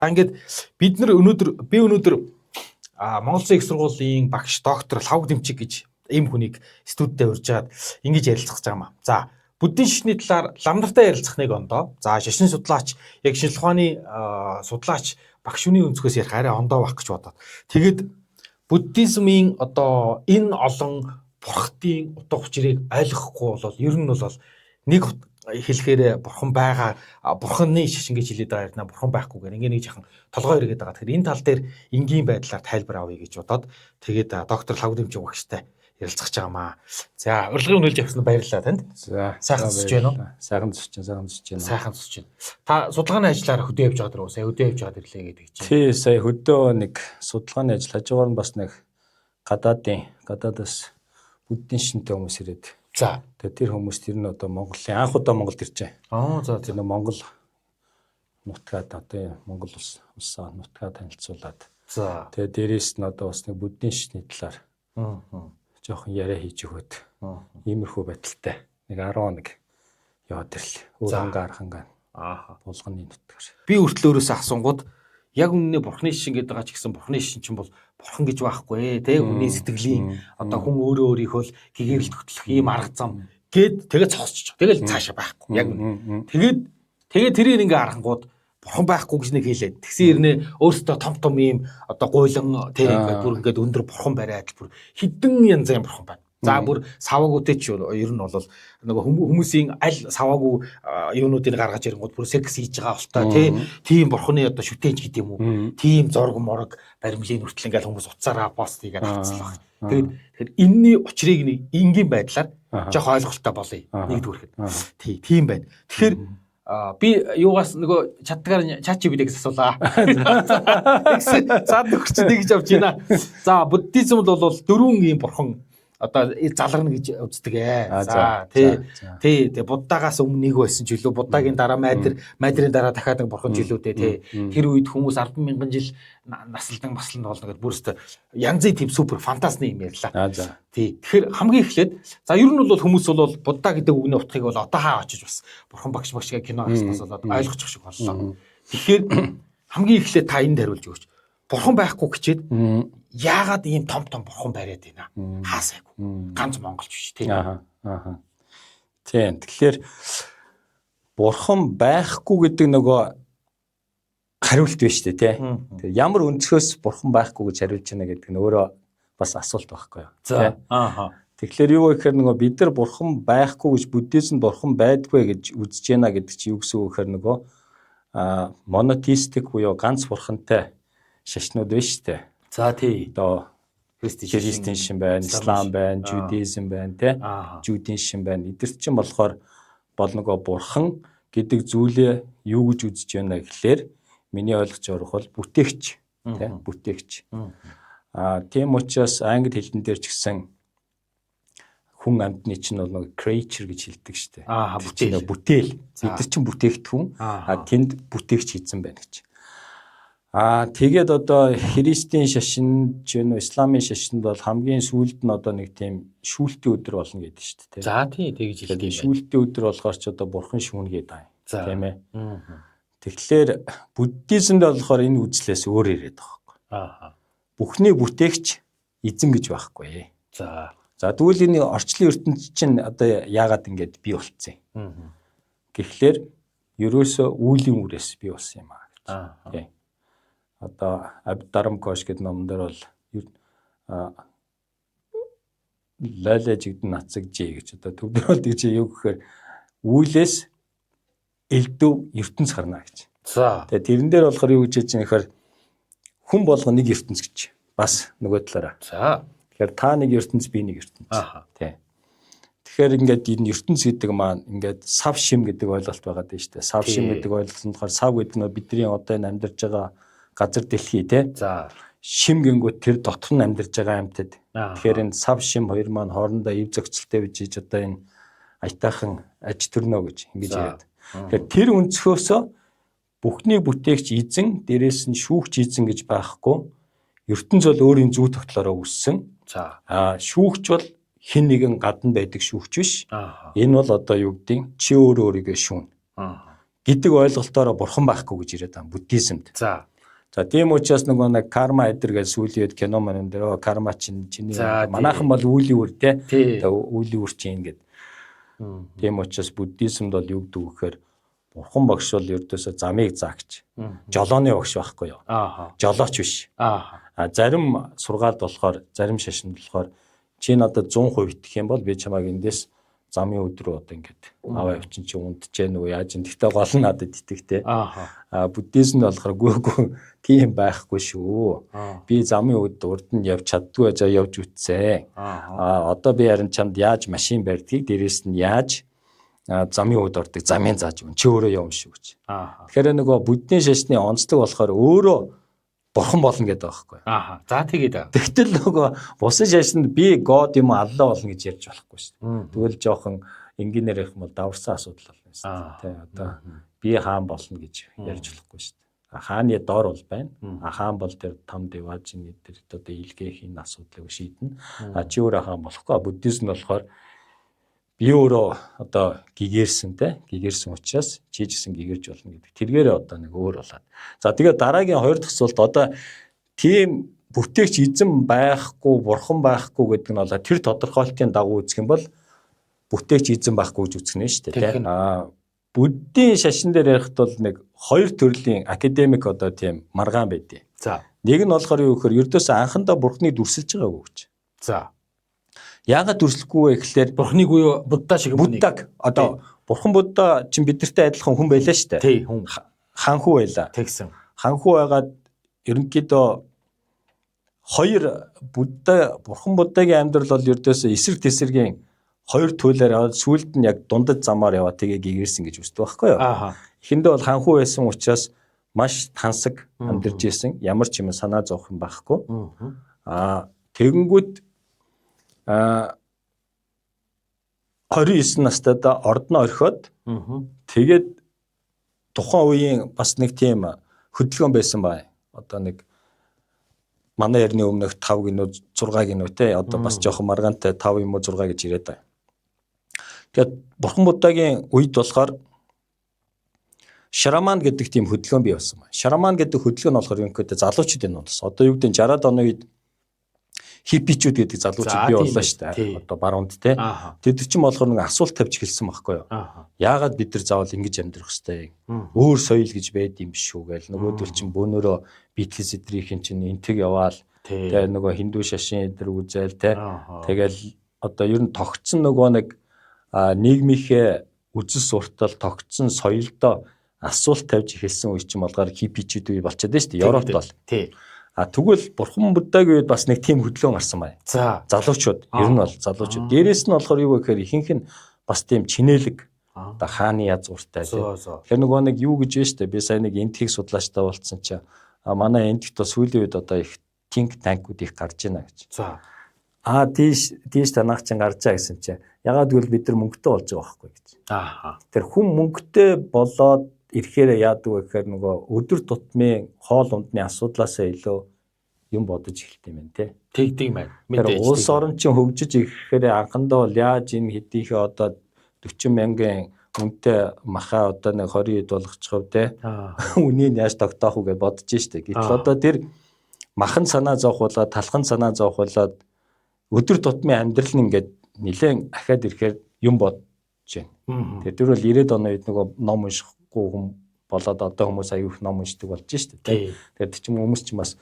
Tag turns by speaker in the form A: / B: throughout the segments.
A: Ингээд бид нар өнөөдөр би өнөөдөр Монгол Улсын их сургуулийн багш доктор Лхагва Дэмчиг гэж ийм хүнийг студидээ урьж хагаад ингэж ярилцах гэж байгаа юм аа. За, буддийн шашны талаар лам нартай ярилцах нэг ондоо. За, шашин судлаач яг шинжлэх ухааны судлаач багш хүний өнцгөөс ярих арай ондоо байх гэж бодоод. Тэгээд буддизмын одоо энэ олон бурхтын утга учирыг ойлгохгүй бол ер нь бол нэг хэлэхээр бурхан байгаа, бурханы шашин гэж хэлээд байгаа юм, бурхан байхгүйгээр ингээ нэг жахан толгой эргээд байгаа. Тэгэхээр энэ тал дээр энгийн байдлаар тайлбар авъя гэж бодоод тэгээд доктор Лхагва Дэмчиг багштай ярилцах гэж байгаа юм аа. За, урилгын үнэлж явсан баярлалаа танд.
B: За,
A: сайхан зүсэж байна уу?
B: Сайхан зүсэж байна, сайхан зүсэж байна.
A: Сайхан зүсэж байна. Та судалгааны ажиллаар хөдөө явж байгаа дөрөв. Сая хөдөө явж байгаа ирлээ гэдэг чинь.
B: Тий, сая хөдөө нэг судалгааны ажил хажуугаар нь бас нэг гадаадаас буддийн шинтэй хүмүүс ирээд.
A: За.
B: Тэгээд тэр хүмүүс тэр нь одоо Монголын анх удаа Монголд иржээ.
A: Аа, за.
B: Тэр нь Монгол нутгаад одоо Монгол улсаа нутгаа танилцуулаад.
A: За.
B: Тэгээд дээрээс нь одоо бас нэг буддийн шашны талаар жоохон яриа хийж өгөөд иймэрхүү байдалтай нэг 10 хоног яваад ирлээ. Өөр хангаа архангаа.
A: Аа.
B: Булганы нутгаар.
A: Би хүртэл өөрөөсөө асуунгууд яг үнэнээ бурхны шишин гэдэг байгаа ч гэсэн бурхны шишин чинь бол бурхан гэж байхгүй те, хүний сэтгэлийн одоо хүн өөрөө өөрийнхөө л гэгэрэл хөтлөх ийм арга зам гээд тэгээд цогсчих. Тэгэл цаашаа байхгүй. Яг үнэ. Тэгээд тэгээд тэрийг ингээ аргангууд бурхан байхгүй гэж нэг хэлээд. Тэгсэн хэрнээ өөртөө том том ийм одоо гуйлан те, ингээд бүр ингээд өндөр бурхан бариад бүр хідэн янзын бурхан байна. За, бүр саваагүйтэй ч ер нь бол нөгөө хүмүүсийн аль саваагүй юунуудыг гаргаж ирэнгүүт бүр секс хийж байгаа болтой тий, тийм бурханы одоо шүтэнч гэдэг юм уу, тийм зураг морог баримлын хүртэл ингээл хүмүүс утсаараа пост хийгээд авцлаа. Тэгээд тэгэхээр энэний учрыг нэг энгийн байдлаар жоох ойлголттой болъё нэгдүгээр хэд. Тий, тийм байна. Тэгэхээр би юугаас нөгөө чаддгаар ChatGPT-гээс асуулаа. Тэгсэн цаад нөхөр чинь тэгж авч байна. За, буддизмд бол дөрвөн ийм бурхан одоо заларна гэж үздэг ээ. За, тий. Тий, тий, Буддагаас өмнө нэг байсан ч илүү, Буддагийн дараа майдэр, майдрын дараа дахиад нэг бурхан ч илүү дээ, тий. Тэр үед хүмүүс 10 мянган жил насалдан маслан болно гэдээ бүр өстө янзын тийм супер фантазны юм ярьлаа.
B: За.
A: Тий. Тэгэхээр хамгийн эхлээд за ер нь бол хүмүүс бол Будда гэдэг үгний утгыг бол одоо хаа очиж бас бурхан багш багш гэх кино харснаас болоод ойлгочих шиг боллоо. Тэгэхээр хамгийн эхлээд та энд хариулж өгөөч. Бурхан байхгүй гэчээд яагаад ийм том том бурхан бариад байна? Хаасайгүй. Ганц монголч биш тийм.
B: Аа. Аа. Тийм. Тэгэхээр бурхан байхгүй гэдэг нөгөө хариулт байна шүү дээ, тий. Тэгээ ямар өнцгөөс бурхан байхгүй гэж хариулж байна гэдэг нь өөрөө бас асуулт байхгүй юу?
A: За. Аа.
B: Тэгэхээр юу гэхээр нөгөө бид нар бурхан байхгүй гэж, буддизм бурхан байдгүй гэж үзэж байна гэдэг чинь юу гэсэн үг гэхээр нөгөө монотеистик буюу ганц бурхантай шашнууд байна шүү дээ.
A: За, тий.
B: Одоо
A: Христийн
B: христийн шин байна, ислам байна, жудеизм байна, тий. Жүүдийн шин байна. Эдгэр чинь болохоор бол нөгөө бурхан гэдэг зүйлээ юу гэж үзэж байна гэхлээр миний ойлгож байгаа бол бүтээгч, тий, бүтээгч. Аа, тийм учраас англи хэлэн дээр ч гэсэн хүн амьтны чинь бол нөгөө creature гэж хэлдэг шүү дээ.
A: Аа,
B: Тэр чинь
A: бүтээл.
B: Бүтээл. Бид нар чинь бүтээгдэхүүн. Аа, тэнд бүтээгч хийсэн байна гэж. Аа, тэгээд одоо христийн шашинд ч вэ, исламын шашинд бол хамгийн сүүлд нь одоо нэг тийм шүүлтийн өдөр болно гэдэг шүү дээ.
A: За, тий, тэгж хэлдэг юм байна.
B: Шүүлтийн өдөр болохоор ч одоо бурхан шүүнэ гэдэг юм.
A: За.
B: Тийм ээ. Тэгэхээр буддизмд болохоор энэ үзлээс өөр ирээд байгаа байхгүй.
A: Аа.
B: Бүхний бүтээгч эзэн гэж байхгүй.
A: За.
B: За, тэгвэл энэ орчлын ертөнц чинь одоо яагаад ингэж бий болцсон юм? Гэхлээр ерөөсөө үүлийн үрээс бий болсон юм аа гэж.
A: Аа.
B: Тийм. Одоо Абдарам Кош гэдэг номон дээр бол лайлаа жигдэн нацаг жээ гэж одоо төвдөр бол гэж юу гэхээр үйлээс элдв ертөнц гарна гэж.
A: За.
B: Тэгээ тэрэн дээр болохоор юу гэж хэлж байгаа гэхээр хүн болго нэг ертөнц гэж бас нөгөө талаараа.
A: За.
B: Тэгэхээр та нэг ертөнц, би нэг ертөнц.
A: Аа.
B: Тий. Тэгэхээр ингээд энэ ертөнц гэдэг маань ингээд сав шим гэдэг ойлголт байгаа даа шүү дээ. Сав шим гэдэг ойлголт нь болохоор сав гэдэг нь бидний одоо энэ амьдарч байгаа газар дэлхий, тий.
A: За.
B: Шим гингүүт тэр дотор нь амьдарч байгаа амьтад.
A: Аа.
B: Тэгэхээр энэ сав шим хоёр маань хоорондоо ив зохицолтой бижиж одоо энэ аятайхан аж төрнө гэж ингэж яриад. Тэгэхээр тэр өнцгөөсөө бүхний бүтээгч эзэн, дээрээс нь шүүгч эзэн гэж байхгүй. Ертөнц бол өөрийн зүй тогтлороо үүссэн.
A: За.
B: Аа, шүүгч бол хэн нэгэн гадна байдаг шүүгч биш.
A: Аа.
B: Энэ бол одоо юу гэдгийг чи өөрөө өөрийгөө шүүнэ
A: Аа.
B: гэдэг ойлголтоороо бурхан байхгүй гэж ирээд байгаа буддизмд.
A: За.
B: За тийм учраас нөгөө нэг карма эдэр гэж сүүлийн үед кино мөн дээр карма чинь чиний манайхан бол үүлийн үр те. Үүлийн үр чинь ингээд. Тийм учраас буддизмд бол юу гэдэг вэ гэхээр бурхан багш бол ердөөсөө замыг заагч. Жолооны багш байхгүй юу? Жолооч биш. А зарим сургаалд болохоор, зарим шашинд болохоор чи надад 100% итгэх юм бол би чамайг эндээс замын өдрөө одоо ингээд аваа явчин, чи унтжээ нү яаж юм. Гэхдээ гол нь надад итгэх те. А буддизм нь болохоор гүйгүй, тийм байхгүй шүү. Би замын өд урд нь явж чаддгүй за явж үтсэн. А одоо би харин чамд яаж машин барьдгийг, дээрэс нь яаж замын өд ордог замын зааж өгнө. Чи өөрөө явна шүү гэж. Тэгэхээр нөгөө буддийн шашны онцлог болохоор өөрөө бурхан болно гэдэг байгаа байхгүй.
A: За тэгээд.
B: Тэгтэл нөгөө бусын шашинд би God юм уу Аллах болно гэж ярьж болохгүй шүү дээ. Тэгвэл жоохон энгийнээр ярих юм бол даварсан асуудал болно шүү дээ. Тэ одоо би хаан болно гэж ярьж болохгүй шүү дээ. Хааны дор бол байна. А хаан бол тэр там деважин тэр одоо илгээх энэ асуудлыг шийднэ. А чи өөрөө хаан болохгүй. Буддизм нь болохоор би өөрөө одоо гэгэрсэн те, гэгэрсэн учраас чи ч гэсэн гэгэрж болно гэдэг. Тэргээрээ одоо нэг өөр болоод. За тэгээд дараагийн хоёр дахь асуулт, одоо тийм бүтээгч эзэн байхгүй, бурхан байхгүй гэдэг нь бол тэр тодорхойлтын дагуу үзэх юм бол бүтээгч эзэн байхгүй гэж үзэх нь шүү дээ те. Аа буддийн шашин дээр ярихад бол нэг хоёр төрлийн академик одоо тийм маргаан байдیں۔
A: За.
B: Нэг нь болохоор юу гэхээр ердөөсөө анхандаа бурхныг дүрсэлж байгаагүй гэж.
A: За.
B: Яагаад дүрслэхгүй вэ гэхлээр
A: бурхныг юу Будда шиг
B: Буддаг одоо бурхан Будда чинь бидэртэй адилхан хүн байлаа шүү дээ.
A: Тий, хүн.
B: Ханхүү байлаа.
A: Тэгсэн.
B: Ханхүү байгаад ерөнхийдөө хоёр Будда бурхан Буддагийн амьдрал бол ердөөсөө эсрэг тесэргийн хоёр төлөөр яваад сүүлд нь яг дундад замаар яваад тэгээ гэгэрсэн гэж үздэг байхгүй юу? Эхэндээ бол ханхүү байсан учраас маш тансаг амьдарч исэн. Ямар ч юм санаа зовох юм байхгүй. Аа тэгэнгүүт 29 настайд ордноо орхиод тэгээд тухайн үеийн бас нэг тийм хөдөлгөөн байсан бай. Одоо нэг манай эртний өмнөх 5 гинүү 6 гинүү те, одоо бас жоохон маргаантай 5 юм уу 6 гэж ирээд байгаа. Тэгээд бурхан Буддагийн үед болохоор Шраман гэдэг тийм хөдөлгөөн бий болсон байна. Шраман гэдэг хөдөлгөөн нь болохоор ерөнхийдөө залуучуудын нууц. Одоо юу гэдэг нь 60-аад оны үед хиппичүүд гэдэг залуучууд бий боллоо шүү дээ. Одоо баруунд те. Тэд чинь болохоор нэг асуулт тавьж эхэлсэн байхгүй юу? Яагаад бид нар заавал ингэж амьдрах хэвтэй юм? Өөр соёл гэж байд юм биш үү гээл. Нөгөөдөл чинь бөөнөрөө Битлз эдрийнхэн чинь энтэг яваал. Тэгээ нөгөө хиндүү шашин эдэр үзээл те. Тэгэл одоо ер нь тогтсон нөгөө нэг нийгмийнхээ үзэл суртал тогтсон соёлдоо асуулт тавьж эхэлсэн үе чинь болохоор хиппичүүд үе болчиход байна шүү дээ. Европт бол.
A: Тий.
B: А тэгвэл бурхан Буддагийн үед бас нэг тийм хөдөлгөөн гарсан байна.
A: За.
B: Залуучууд, ер нь бол залуучууд. Дээрээс нь болохоор юу гэхээр ихэнх нь бас тийм чинээлэг одоо хааны язгууртай тийм. Тэгэхээр нөгөө нэг юу гэж вэ штэ, би сайн нэг энтхийг судлаачтай болцсон чи манай энтхт бол сүүлийн үед одоо их think tank-ууд их гарч байна гэж.
A: За.
B: А тийш тийш танах чинь гарч байгаа гэсэн чи. Ягаад гэвэл бид нар мөнгөтэй болж байгаа байхгүй гэж. Тэр хүн мөнгөтэй болоод ирэхээр яадаг вэ гэхээр нөгөө өдөр тутмын хоол ундны асуудлаасаа илүү юм бодож эхэлт юм байна те.
A: Тэгдэг юм байна.
B: Мэдээж. Улс орон чинь хөгжиж ирэхээр анхандаа бол яаж энэ хэдийнхээ одоо 40 мянган үнэтэй маха одоо нэг 20 хэд болгочих те. Үнийг яаж тогтоох вэ гэж бодож штэ. Гэтэл одоо тэр махан санаа зовх болоод талхан санаа зовх болоод өдөр тутмын амьдрал нь ингээд нэлээд ахаад ирэхээр юм бодож байна. Тэгэхээр тэр бол 90-ад оны үед нөгөө ном уншихгүй хүн болоод одоо хүмүүс аюу их ном уншдаг болж штэ. Тэгэхээр тэр чинь хүмүүс чинь бас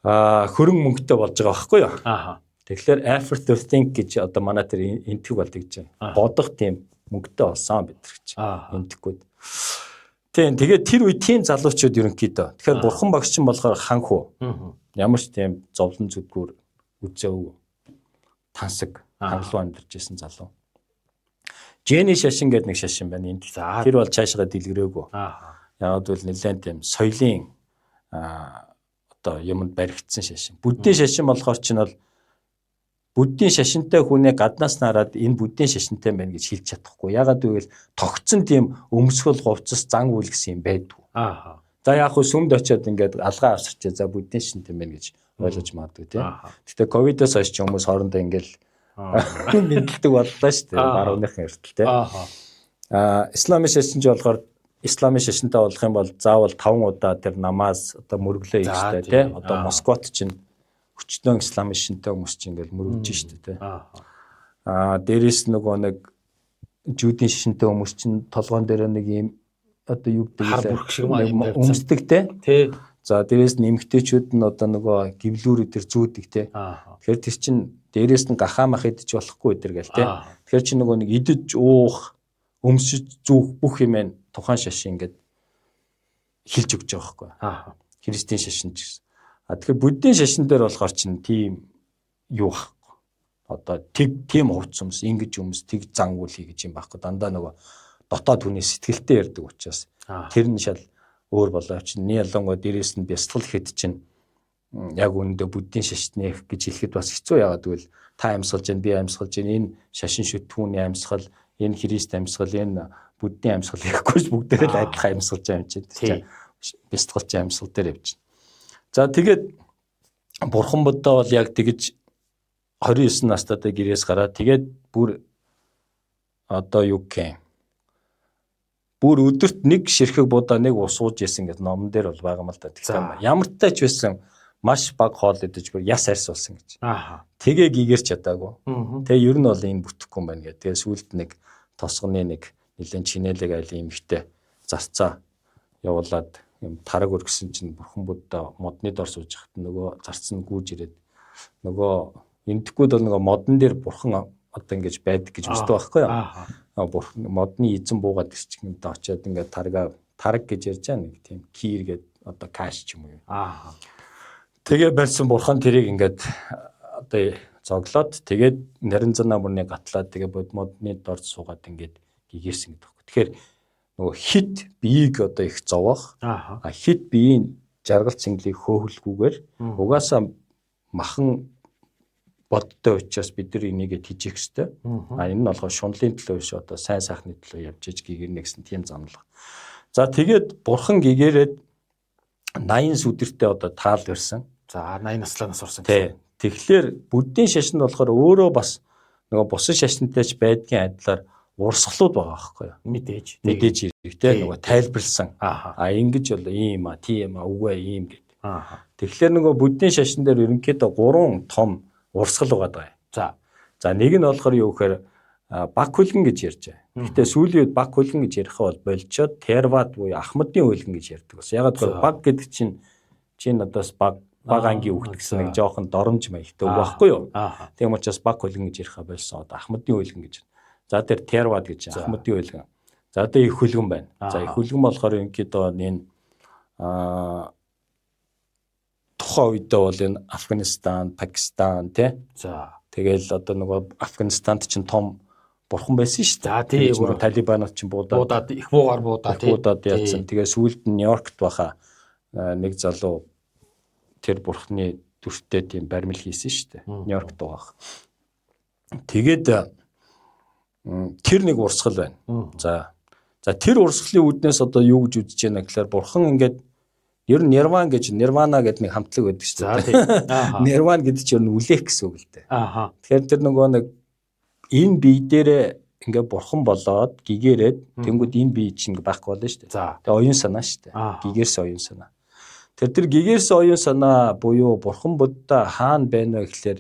B: хөрөн мөнгөтэй болж байгаа байхгүй юу? Тэгэхээр effort to think гэж одоо манай тэр энтэг бол тэгж байна. Бодох тийм мөнгөтэй болсон бид нар гэж. Энтгэхгүй. Тийм, тэгээд тэр үе тийм залуучууд ерөнхийдөө. Тэгэхээр бурхан багш чинь болохоор ханхүү. Ямар ч тийм зовлон зүдгүүр үзээв тансаг хангалуун амьдарч исэн залуу. Жени шашин гэдэг нэг шашин байна энд. Тэр бол цаашгаа дэлгэрээгүй. Яг бол нэлээд тийм соёлын одоо юмд баригдсан шашин. Буддийн шашин болохоор чинь бол буддийн шашинтай хүнээ гаднаас нараад энэ буддийн шашинтай байна гэж хэлж чадахгүй. Ягаад гэвэл тогтсон тийм өмсгөл, хувцас, зан үйл гэсэн юм байдгүй. За яг хөө сүмд очиод ингээд алгаа авсарчээ. За буддийн шашинтай байна гэж ойлгож магадгүй тийм. Гэтэ ковидоос хойш ч хүмүүс хоорондоо ингээд мэдлдэг боллоо шүү дээ. Барууныхан эртэл тийм. Исламын шашин ч болохоор исламын шашинтай болох юм бол заавал 5 удаа тэр намаз одоо мөрөглөө хийх хэрэгтэй тий. Одоо Москвад чинь өчнөө исламын шашинтай хүмүүс чинь ингээл мөрөглөж штэ тий. Аа дээрээс нөгөө нэг жүүдийн шашинтай хүмүүс чинь толгоон дээр нэг юм одоо юу гэдэг
A: хар бүрх шиг юм
B: өмсдөг тий. За дээрээс нь эмгтээчүүд нь одоо нөгөө гівлүүр өдр зүүдэг тий. Тэгэхээр тэр чинь дээрээс нь гахаа мах идэж болохгүй өдр гээл тий. Тэгэхээр чи нөгөө нэг идэж уух, өмсөж зүүх бүх юм энэ тухайн шашин ингээд хилж өгч байгаа байхгүй. Христийн шашин ч гэсэн. А тэгэхээр буддийн шашин дээр болохоор чинь тийм юу байхгүй. Одоо тийм хувцс өмс, ингэж өмс, тэг зангуул хий гэж юм байхгүй. Дандаа нөгөө дотоод хүний сэтгэлтэй ярьдаг учраас тэр нь шал өөр болоо чинь. Ялангуяа дээрээс нь бясалгал хэд чинь яг үүндээ буддийн шашны гэж хэлэхэд бас хэцүү. Яагаад гэвэл та амьсгалж байна, би амьсгалж байна. Энэ шашин шүтгүүний амьсгал, энэ Христ амьсгал, энэ буддийн амьсгал гэхгүй ч бүгдээрээ л адилхан амьсгалж байгаа юм чинь. Тэр чинь бясалгал чинь амьсгал дээр явж байна. За тэгээд Бурхан Будда бол яг тэгж 29 настай гэрээс гараад тэгээд бүр одоо юу гэх юм, бүр өдөрт нэг ширхэг будаа нэг ус ууж исэн гэдэг номон дээр бол байгаа юм л да. Тэгэхээр ямар ч тач байсан маш бага хоол идэж бүр яс арьс болсон гэж. Тэгээ гигэрч чадаагүй. Тэгээ ер нь бол энэ бүтэхгүй юм байна гэх. Тэгээ сүүлд нэг тосгоны нэг нэлээд чинэлэг айлын эмэгтэй зарцаа явуулаад юм тараг өргөсөн чинь Бурхан Будда модны дор сууж хат нөгөө зарц нь гүйж ирээд нөгөө эндэхгүй бол нөгөө модон дээр бурхан одоо ингэж байдаг гэж үздэг байхгүй юу? Бурхан модны эзэн буугаад ирчих юм да очиод ингээд тарга тараг гэж ярьж байгаа нэг тийм кир гээд одоо каш ч юм уу. Тэгээ барьсан бурхан тэрийг ингээд одоо зоглоод тэгээд Наринзана мөрний гатлаад тэгээ модны дор суугаад ингээд гигэрсэн гэдэг байхгүй. Тэгэхээр нөгөө хит биеийг одоо их зовоох, хит биеийн жаргал цэнгэлийг хөөхөлгүйгээр угаасаа махан бодтой учраас бид нар энийг тэжээх ёстой. А энэ нь болохоор шунлын төлөө биш одоо сайн сайхны төлөө явж иж гэгэрнэ гэсэн тийм замлага. За тэгээд бурхан гэгэрээд 80 сүдэртээ одоо таал барьсан.
A: За 80 наслаанаас орсон
B: гэсэн. Тэгэхээр буддийн шашинд болохоор өөрөө бас нөгөө бусад шашинтай ч байдгийн адилаар урсгалууд байгаа байхгүй юу?
A: Мэдээж.
B: Мэдээж хэрэг те нөгөө тайлбарлсан. А ингэж бол ийм а тийм а үгүй ийм гэд. Тэгэхээр нөгөө буддийн шашин дээр ерөнхийдөө 3 том урсгал байгаа даа.
A: За.
B: За нэг нь болохоор юу гэхээр баг хөлгөн гэж ярьж байгаа. Гэтэ сүүлийн үед баг хөлгөн гэж ярих бол болчоод Тервад буюу Ахмадын хөлгөн гэж ярьдаг бас. Ягаад гэвэл баг гэдэг чинь чинь одоос баг ангийн үгт гэсэн нэг жоохон доромж маягтай үг байхгүй юу? Тийм учраас баг хөлгөн гэж яриха болсон. Одоо Ахмадын хөлгөн гэж. За тэр Тервад гэж Ахмадын хөлгөн. За одоо их хөлгөн байна. За их хөлгөн болохоор ерөнхийдөө энэ тухайн үедээ бол энэ Афганистан, Пакистан тий.
A: За.
B: Тэгэл одоо нөгөө Афганистанд чинь том бурхан байсан шүү дээ.
A: За тий.
B: Нөгөө Талибанууд чинь
A: буудаад их буугаар буудаад
B: тий. Буудаад яатсан. Тэгээ сүүлд нь Нью-Йоркт баха нэг залуу тэр бурхны дүртэй тийм баримл хийсэн шүү дээ. Нью-Йоркт байгаа. Тэгээд тэр нэг урсгал байна. За. За тэр урсгалын үүднээс одоо юу гэж үзэж байна гэхээр бурхан ингээд ер нь нирван гэж нирвана гэдэг нэг хамтлаг байдаг шүү
A: дээ.
B: Нирван гэдэг чинь ер нь үлээх гэсэн үг л дээ.
A: Тэгэхээр
B: тэр нөгөө нэг энэ бие дээрээ ингээ бурхан болоод гигээрээд тэнгууд энэ бие чинь байхгүй болно шүү
A: дээ.
B: Тэгээ оюун санаа шүү дээ. Гигээрсэн оюун санаа. Тэр гигээрсэн оюун санаа буюу бурхан Будда хаана байна вэ гэхлээр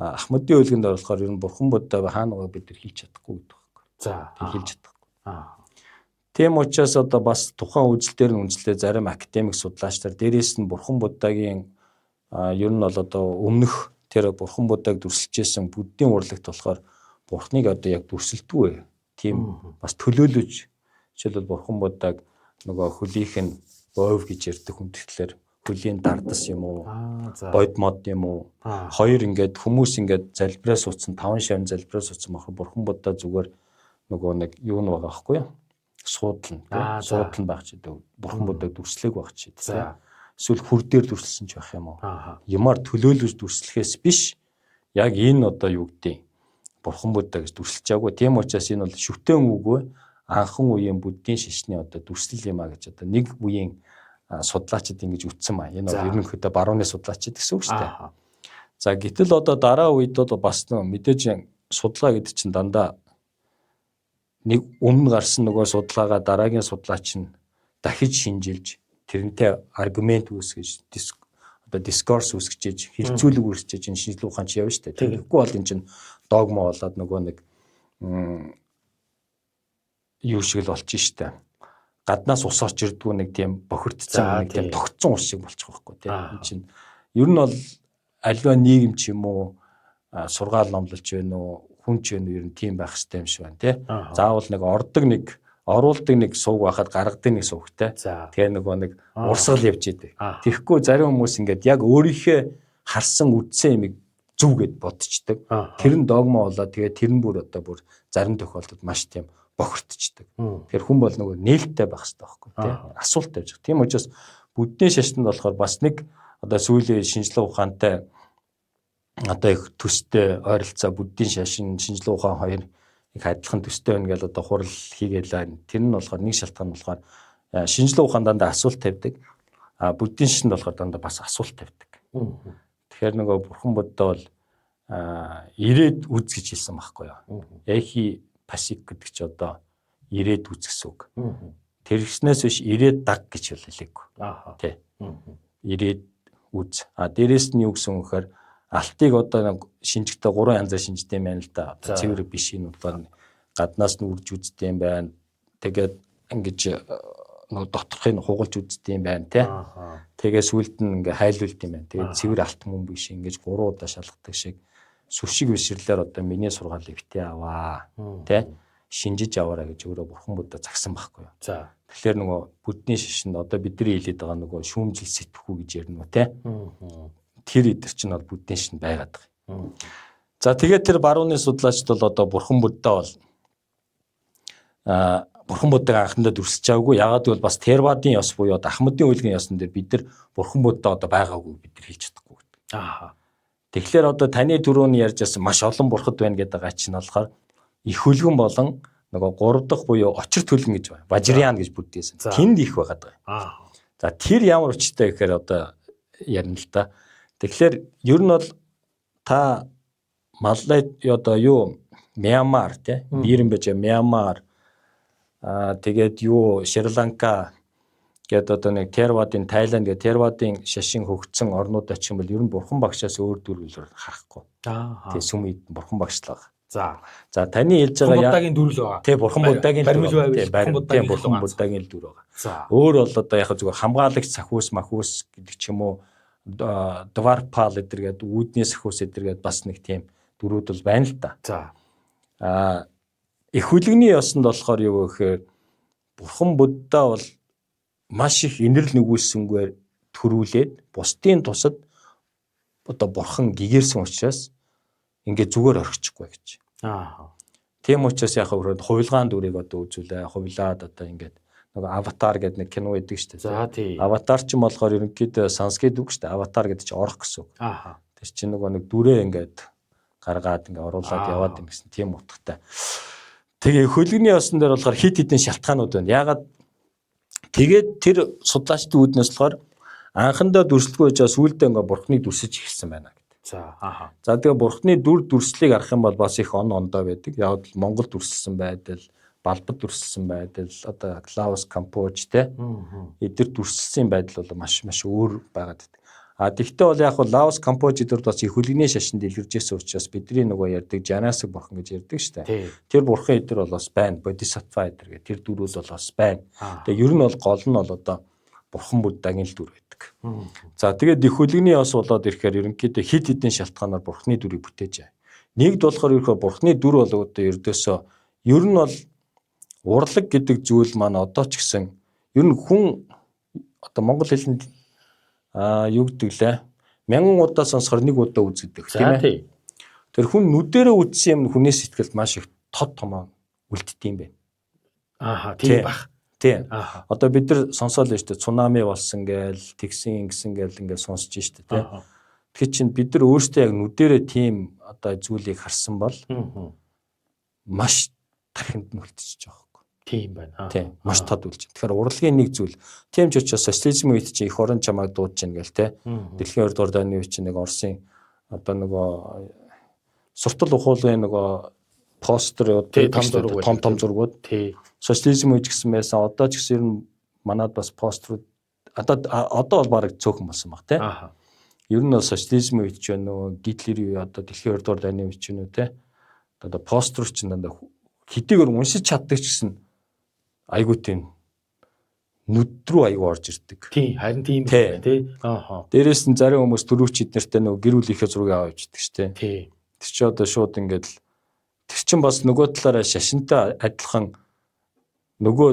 B: Ахмадын хөлгөнд болохоор ер нь бурхан Будда хаана байгааг бид нар хэлж чадахгүй гэдэг байхгүй.
A: За
B: хэлж чадахгүй. Тийм учраас одоо бас тухайн үзэл дээр нь үндэслээ зарим академик судлаач нар дээрээс нь бурхан Буддагийн ер нь бол одоо өмнөх тэр бурхан Буддаг дүрсэлжсэн буддийн урлагт болохоор бурхныг одоо яг дүрсэлдэггүй. Тийм бас төлөөлөж жишээлбэл бурхан Буддаг нөгөө хөлийнх нь боов гэж ярьдаг хүндэтгэлээр хөлийн дардас юм уу, бойд мод юм уу. Хоёр ингээд хүмүүс ингээд залбираа суудсан, 5 шавь залбираа суудсан бахар бурхан Будда зүгээр нөгөө нэг юу нь байгаа байхгүй юу? Суудлна тий. Суудлан байх ч гэдэг. Бурхан Буддаг дүрслэг байх ч гэдэг тий. Эсвэл хүр дээр дүрслсэн ч байх юм уу. Юмар төлөөлөж дүрслэхээс биш яг энэ одоо юу гэдэг бурхан Будда гэж дүрсэлж байгаагүй. Тийм учраас энэ бол шүтэн үгүй анхан үеийн буддийн шашны одоо дүрслэл юм а гэж одоо нэг үеийн судлаачид ингэж үтсэн маа. Энэ бол ерөнхийдөө барууны судлаачид гэсэн үг шүү дээ. За гэтэл одоо дараа үед бол бас мэдээж судалгаа гэдэг чинь дандаа нэг өмнө гарсан нөгөө судалгаагаа дараагийн судлаач нь дахиж шинжилж тэрнтэй аргумент үүсгэж одоо дискурс үүсгэж хэлцүүлэг үүсгэж энэ шинжлэх ухаан чи явна шүү дээ. Тэгэхгүй бол энэ чинь догма болоод нөгөө нэг юу шиг л болчих шүү дээ. Гаднаас ус орч ирдгүү нэг тийм бохирдсон нэг тийм тогтсон ус шиг болчих واخгүй тийм. Энэ чинь ер нь бол аливаа нийгэм ч юм уу сургаал номлолч байна уу хүн ч байна уу ер нь тийм байх хэрэгтэй юм шиг байна тий. Заавал нэг ордог нэг оруулдаг нэг сувг байхад гаргадаг нэг сувгтай. Тэгээ нөгөө нэг урсгал явж идэг. Тэгэхгүй зарим хүмүүс ингээд яг өөрийнхөө харсан үдсэн юмыг зөв гэд бодчихдаг. Тэр нь догма болоод тэгээ тэр нь бүр одоо бүр зарим тохиолдолд маш тийм бохирдчихдаг. Тэгэхээр хүн бол нөгөө нээлттэй байх хэрэгтэй байхгүй тий. Асуулт тавьж байгаа. Тийм учраас буддийн шашинд болохоор бас нэг одоо сүүлийн шинжлэх ухаантай одоо их төстэй ойролцоо буддийн шашин шинжлэх ухаан хоёр их адилхан төстэй байна гэж одоо хурал хийгээл байна. Тэр нь болохоор нэг шалтгаан нь болохоор шинжлэх ухаан дандаа асуулт тавьдаг. А буддийн шашинд болохоор дандаа бас асуулт тавьдаг. Тэгэхээр нөгөө бурхан будда бол ирээд үз гэж хэлсэн байхгүй юу? Эхи пасик гэдэг чи одоо ирээд үз гэсэн үг. Тэрхснээс биш ирээд даг гэж хэлээгүй. Тий. Ирээд үз. А дээрэс нь юу гэсэн үг гэхээр алтыг одоо нэг шинжихтээ гурван янзаар шинждэг юм байна л да. Одоо цэвэр биш энэ удаа гаднаас нь үрж үздэг юм байна. Тэгээд ингэж нөгөө доторхыг хугалж үздэг юм байна тий. Тэгээ сүүлд нь ингээ хайлуулд юм байна. Тэгээд цэвэр алт мөн биш ингэж гурван удаа шалгадаг шиг сүршиг бишрлээр одоо миний сургаалыг битээ аваа тий. Шинжиж аваарай гэж өөрөө бурхан будда загсан байхгүй юу.
A: За.
B: Тэгэхээр нөгөө буддийн шашинд одоо бидний хэлээд байгаа нөгөө шүүмжил сэтгхүү гэж ярина уу тий. Тэр эдэр чинь бол буддийн шашинд байгаад байгаа. За тэгээд тэр барууны судлаачд бол одоо бурхан будда бол бурхан буддаг анхандаа дүрсэж байгаагүй. Ягаад гэвэл бас Тервадын ёс буюу одоо Ахмадын үйлгийн ёсон дээр бид нар бурхан будда одоо байгаагүй бид нар хэлж чадахгүй гэдэг.
A: Аа.
B: Тэгэхээр одоо таны түрүүний ярьж байсан маш олон бурхад байна гэдэг байгаа чинь болохоор их хөлгөн болон нөгөө гурав дахь буюу очир төлгөн гэж байна. Важриян гэж буддизм. Тэнд их байгаад байгаа.
A: Аа.
B: За тэр ямар учиртай гэхээр одоо ярина л та. Тэгэхээр ер нь бол та Малай одоо юу Мьянмар тий Бирэн байж Мьянмар тэгээд юу Шри-Ланка гээд одоо нэг Тервадын Тайланд гээд Тервадын шашин хөгжсөн орнууд очих юм бол ер нь бурхан багшаас өөр дүр харахгүй.
A: Аа.
B: Тий сүм эд бурхан багшлага.
A: За.
B: За таны хэлж байгаа
A: Буддагийн дүр л байгаа.
B: Тий бурхан буддагийн
A: дүр.
B: Тий бурхан буддагийн л дүр байгаа.
A: За.
B: Өөр бол одоо яг зүгээр хамгаалагч сахиус махиус гэдэг ч юм уу Дварпал эдэр гээд үүдний сахиус эдэр гээд бас нэг тийм дүрүүд бол байна л да.
A: За.
B: Их хүлэгний ёсонд болохоор юу гэхээр бурхан будда бол маш их инэрл нүгүүлсэнгээр төрүүлээд бусдын тусад одоо бурхан гэгэрсэн учраас ингээд зүгээр орхичихгүй гэж.
A: Аа.
B: Тийм учраас яг хөрөд хувилгаан дүрийг одоо үзүүлээ. Хувилаад одоо ингээд нөгөө аватар гэдэг нэг кино байдаг шүү дээ.
A: За тий.
B: Аватар ч юм болохоор ерөнхийдөө санскрит үг шүү дээ. Аватар гэдэг чинь орох гэсэн үг.
A: Аа.
B: Тэр чинь нөгөө нэг дүрээ ингээд гаргаад ингээд оруулаад яваад юм гэсэн тийм утгатай. Тэгээ хөлгөний ёсон дээр болохоор хит хитэн шалтгаанууд байна. Яагаад тэгээд тэр судлаачдын үүднээс болохоор анхандаа дүрслэхгүй байж байгаа сүүлдээ ингээд бурхныг дүрсэж эхэлсэн байна гэдэг.
A: За аа.
B: За тэгээ бурхны дүр дүрслэлийг харах юм бол бас их он ондоо байдаг. Яг л Монгол дүрсэлсэн байдал, Балбад дүрсэлсэн байдал, одоо Лаос, Камбож те эдгээр дүрсэлсэн байдал бол маш маш өөр байгаад байдаг. А тэгвэл бол яг нь Лаос, Камбож эдгээр бас их хөлгөний шашинд илэрж ирсэн учраас бидний нөгөө ярьдаг Жанасаг бурхан гэж ярьдаг шүү дээ. Тэр бурхан эдгээр бол бас байна. Бодисатва эдгээр гэх тэр дөрвөл бол бас байна. Тэгээ ер нь бол гол нь бол одоо бурхан буддагийн л дүр байдаг. За тэгээд их хөлгөний ёс болоод ирэхээр ерөнхийдөө хид хидэн шалтгаанаар бурханы дүрийг бүтээж байгаа. Нэгд болохоор ерөнхийдөө бурханы дүр бол одоо ердөөсөө ер нь бол урлаг гэдэг зүйл маань одоо ч гэсэн ер нь хүн одоо монгол хэлэнд юу гэдэг лээ? 1000 удаа сонсохоор нэг удаа үзэгдэх тийм ээ. Тэр хүн нүдэрээ үзсэн юм хүнээс сэтгэлд маш их тод томоо үлддэг юм байна.
A: Ааха тийм бах.
B: Тийм. Одоо бид нар сонсоол шүү дээ. Цунами болсон гээл, тэгсэн ингэсэн гээл ингээд сонсож шүү дээ, тийм. Тэгэхээр чинь бид нар өөрсдөө яг нүдэрээ тийм одоо зүйлийг харсан бол маш тархинд нь үлдчихэж байгаа.
A: Тийм байна.
B: Тийм. Маш тод үлж. Тэгэхээр урлагийн нэг зүйл. Тийм ч учраас социализмын үед чинь эх орон чамайг дуудаж чинь гээл те. Дэлхийн 2 дугаар дайны үед чинь нэг Оросын одоо нөгөө суртал ухуулгын нөгөө Постер
A: том зураг
B: том том зургууд.
A: Тий.
B: Социализм үеч гэсэн байсан. Одоо ч гэсэн ер нь манад бас постерууд одоо бол бараг цөөхөн болсон баг тий.
A: Аа.
B: Ер нь бол социализм үед ч байна уу, Гитлерийн үе одоо дэлхийн 2 дугаар дайны үед ч байна уу тий. Одоо постер ч дандаа хэдийгээр уншиж чаддаг ч гэсэн айгуу тийм нүд рүү айгуу орж ирдэг.
A: Тий, харин тийм байна тий. Аа.
B: Дээрээс нь зарим хүмүүс төрүүч эднэртэй нөгөө гэр бүлийнхээ зургийг аваад явчихдаг шүү дээ.
A: Тий.
B: Тэр чи одоо шууд ингээд л тэр чин бас нөгөө талаараа шашинтай адилхан нөгөө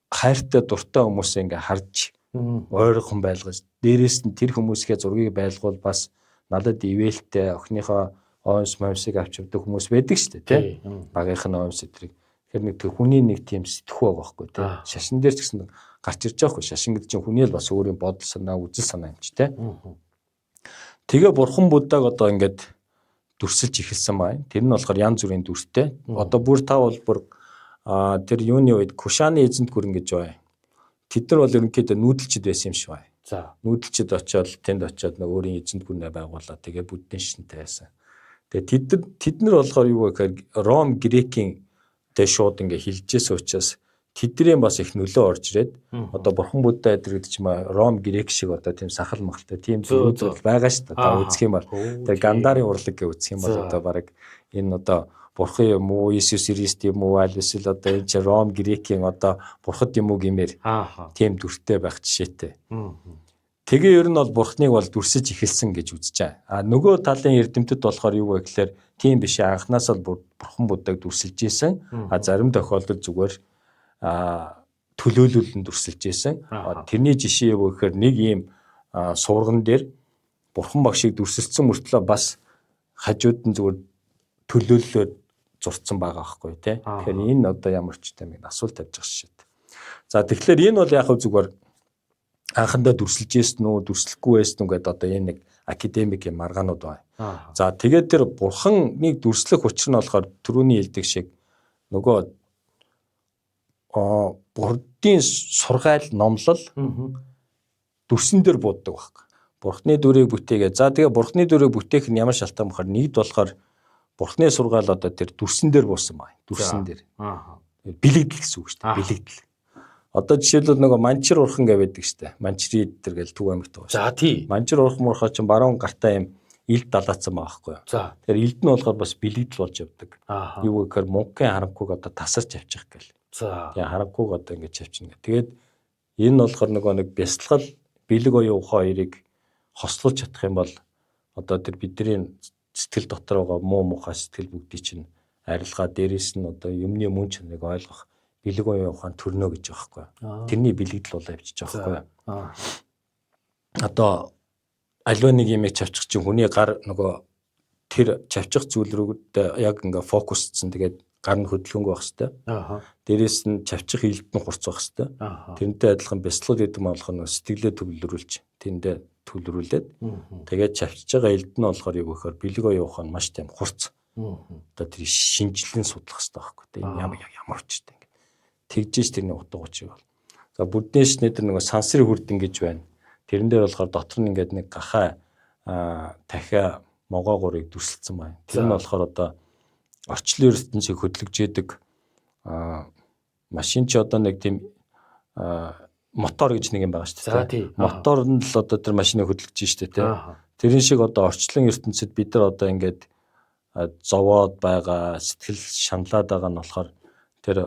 B: хайртай дуртай хүмүүсээ ингээ харж ойрхон байлгаж дээрээс нь тэр хүмүүсийнхээ зургийг байлгуул бас надад ивэлтэй охиныхоо оймс момсыг авч явдаг хүмүүс байдаг шүү дээ тий. Багийнх нь оймс эдрийг. Тэгэхээр нэг тэр хүний нэг тийм сэтгхүү байгаа байхгүй тий. Шашин дээр ч гэсэн гарч ирж байгаа хгүй. Шашин гэдэг чинь хүний л бас өөрийн бодол санаа, үзэл санаа юм чи тий. Тэгээ бурхан Буддаг одоо ингээд дүрсэлж эхэлсэн байна. Тэр нь болохоор янз бүрийн дүртэй. Одоо бүр та бол бүр тэр юуны үед Кушаны эзэнт гүрэн гэж байна. Тэд нар бол ерөнхийдөө нүүдэлчд байсан юм шиг байна.
A: За.
B: Нүүдэлчд очиод тэнд очиод нэг өөрийн эзэнт гүрнээ байгуулаад тэгээ буддын шинтэй байсан. Тэгээ тэд нар болохоор юу вэ гэхээр Ром Грекийн тэ шууд ингээ хилжсэн учраас тэдний бас их нөлөө орж ирээд одоо бурхан будда эдэр гэдэг чинь Ром Грек шиг одоо тийм сахал махалтай тийм зүйл байгаа шүү дээ. Одоо үзэх юм бол тэгээ Гандарын урлаг гэж үзэх юм бол одоо баг энэ одоо бурхан юм уу, Иесус Христ юм уу, аль эсвэл одоо энэ чинь Ром Грекийн одоо бурхад юм уу гэмээр тийм дүртэй байх жишээтэй. Тэгээ ер нь бол бурхныг бол дүрсэж эхэлсэн гэж үзэж байгаа. А нөгөө талын эрдэмтэд болохоор юу вэ гэхээр тийм биш, анханаас л бурхан буддаг дүрсэлж исэн. А зарим тохиолдолд зүгээр төлөөлөл нь дүрсэлж исэн. Тэрний жишээ юу гэхээр нэг ийм суурган дээр бурхан багшийг дүрсэлсэн мөртлөө бас хажууд нь зүгээр төлөөллөөр зурцсан байгаа байхгүй тий. Тэгэхээр энэ одоо ямар ч тийм асуулт тавьж байгаа шít. За тэгэхээр энэ бол яг хөө зүгээр анхандаа дүрсэлж ийсэн үү, дүрслэхгүй байсан үү гэдээ одоо энэ нэг академик юм маргаанууд байна. За тэгээд тэр бурханыг дүрслэх учир нь болохоор түрүүний хэлдэг шиг нөгөө бурдын сургаал номлол дүрсэн дээр бууддаг байхгүй. Бурхны дүрийг бүтээгээ. За тэгээ бурхны дүрийг бүтээх нь ямар шалтгаан бохор нэгд болохоор бурхны сургаал одоо тэр дүрсэн дээр буусан байна. Дүрсэн дээр. Бэлэгдэл гэсэн үг шүү дээ. Бэлэгдэл. Одоо жишээлбэл нөгөө манчир урхан гэж байдаг шүү дээ. Манчри дээр гэл Төв аймагт байгаа.
A: За тий.
B: Манчир урхан мурхаа чинь баруун гартаа юм илд далаацсан байгаа байхгүй юу.
A: За.
B: Тэгэхээр илд нь болохоор бас бэлэгдэл болж явдаг. Юу гэхээр мунхгийн харамгүйг одоо тасарч авчих гэл.
A: За.
B: Тэгээ харамгүйг одоо ингэж авчина гэх. Тэгээд энэ нь болохоор нөгөө нэг бясалгал бэлэг оюун ухаан хоёрыг хослуулж чадах юм бол одоо тэр бидний сэтгэл дотор байгаа муу мухай сэтгэл бүгдийг чинь арилгаа, дээрээс нь одоо юмны мөн чанарыг ойлгох бэлэг оюун ухаан төрнө гэж байгаа байхгүй юу. Тэрний бэлэгдэл болоо явчихж байгаа байхгүй юу. Одоо аливаа нэг юмыг чавчих чинь хүний гар нөгөө тэр чавчих зүйл рүү яг ингээ фокусцсан, тэгээд гар нь хөдөлгөөнгүй байх хэвээр. Дээрээс нь чавчих илд нь хурц байх хэвээр. Тэрнтэй адилхан бясалгал гэдэг нь болохоор нөгөө сэтгэлээ төвлөрүүлж тэндээ төвлөрүүлээд тэгээд чавчиж байгаа илд нь болохоор юу гэхээр бэлэг оюун ухаан маш тийм хурц. Одоо тэр шинжилэн судлах хэвээр байхгүй. Тэгээд энэ ямар учиртай ингэ. Тэгжээж тэрний утга учирыг бол. За буддийн шний тэр нөгөө сансрын хүрдэн гэж байна. Тэрэн дээр болохоор дотор нь ингээд нэг гахай дахиа могоогоорыг дүрсэлсэн байна. Тэр нь болохоор одоо орчлон ертөнцийг хөдлөж яадаг машин чи одоо нэг тийм мотор гэж нэг юм байгаа шүү дээ. Мотор нь л одоо тэр машиныг хөдөлгөж шүү дээ. Тэрэн шиг одоо орчлон ертөнцид бид нар одоо ингээд зовоод байгаа, сэтгэл шаналаад байгаа нь болохоор тэр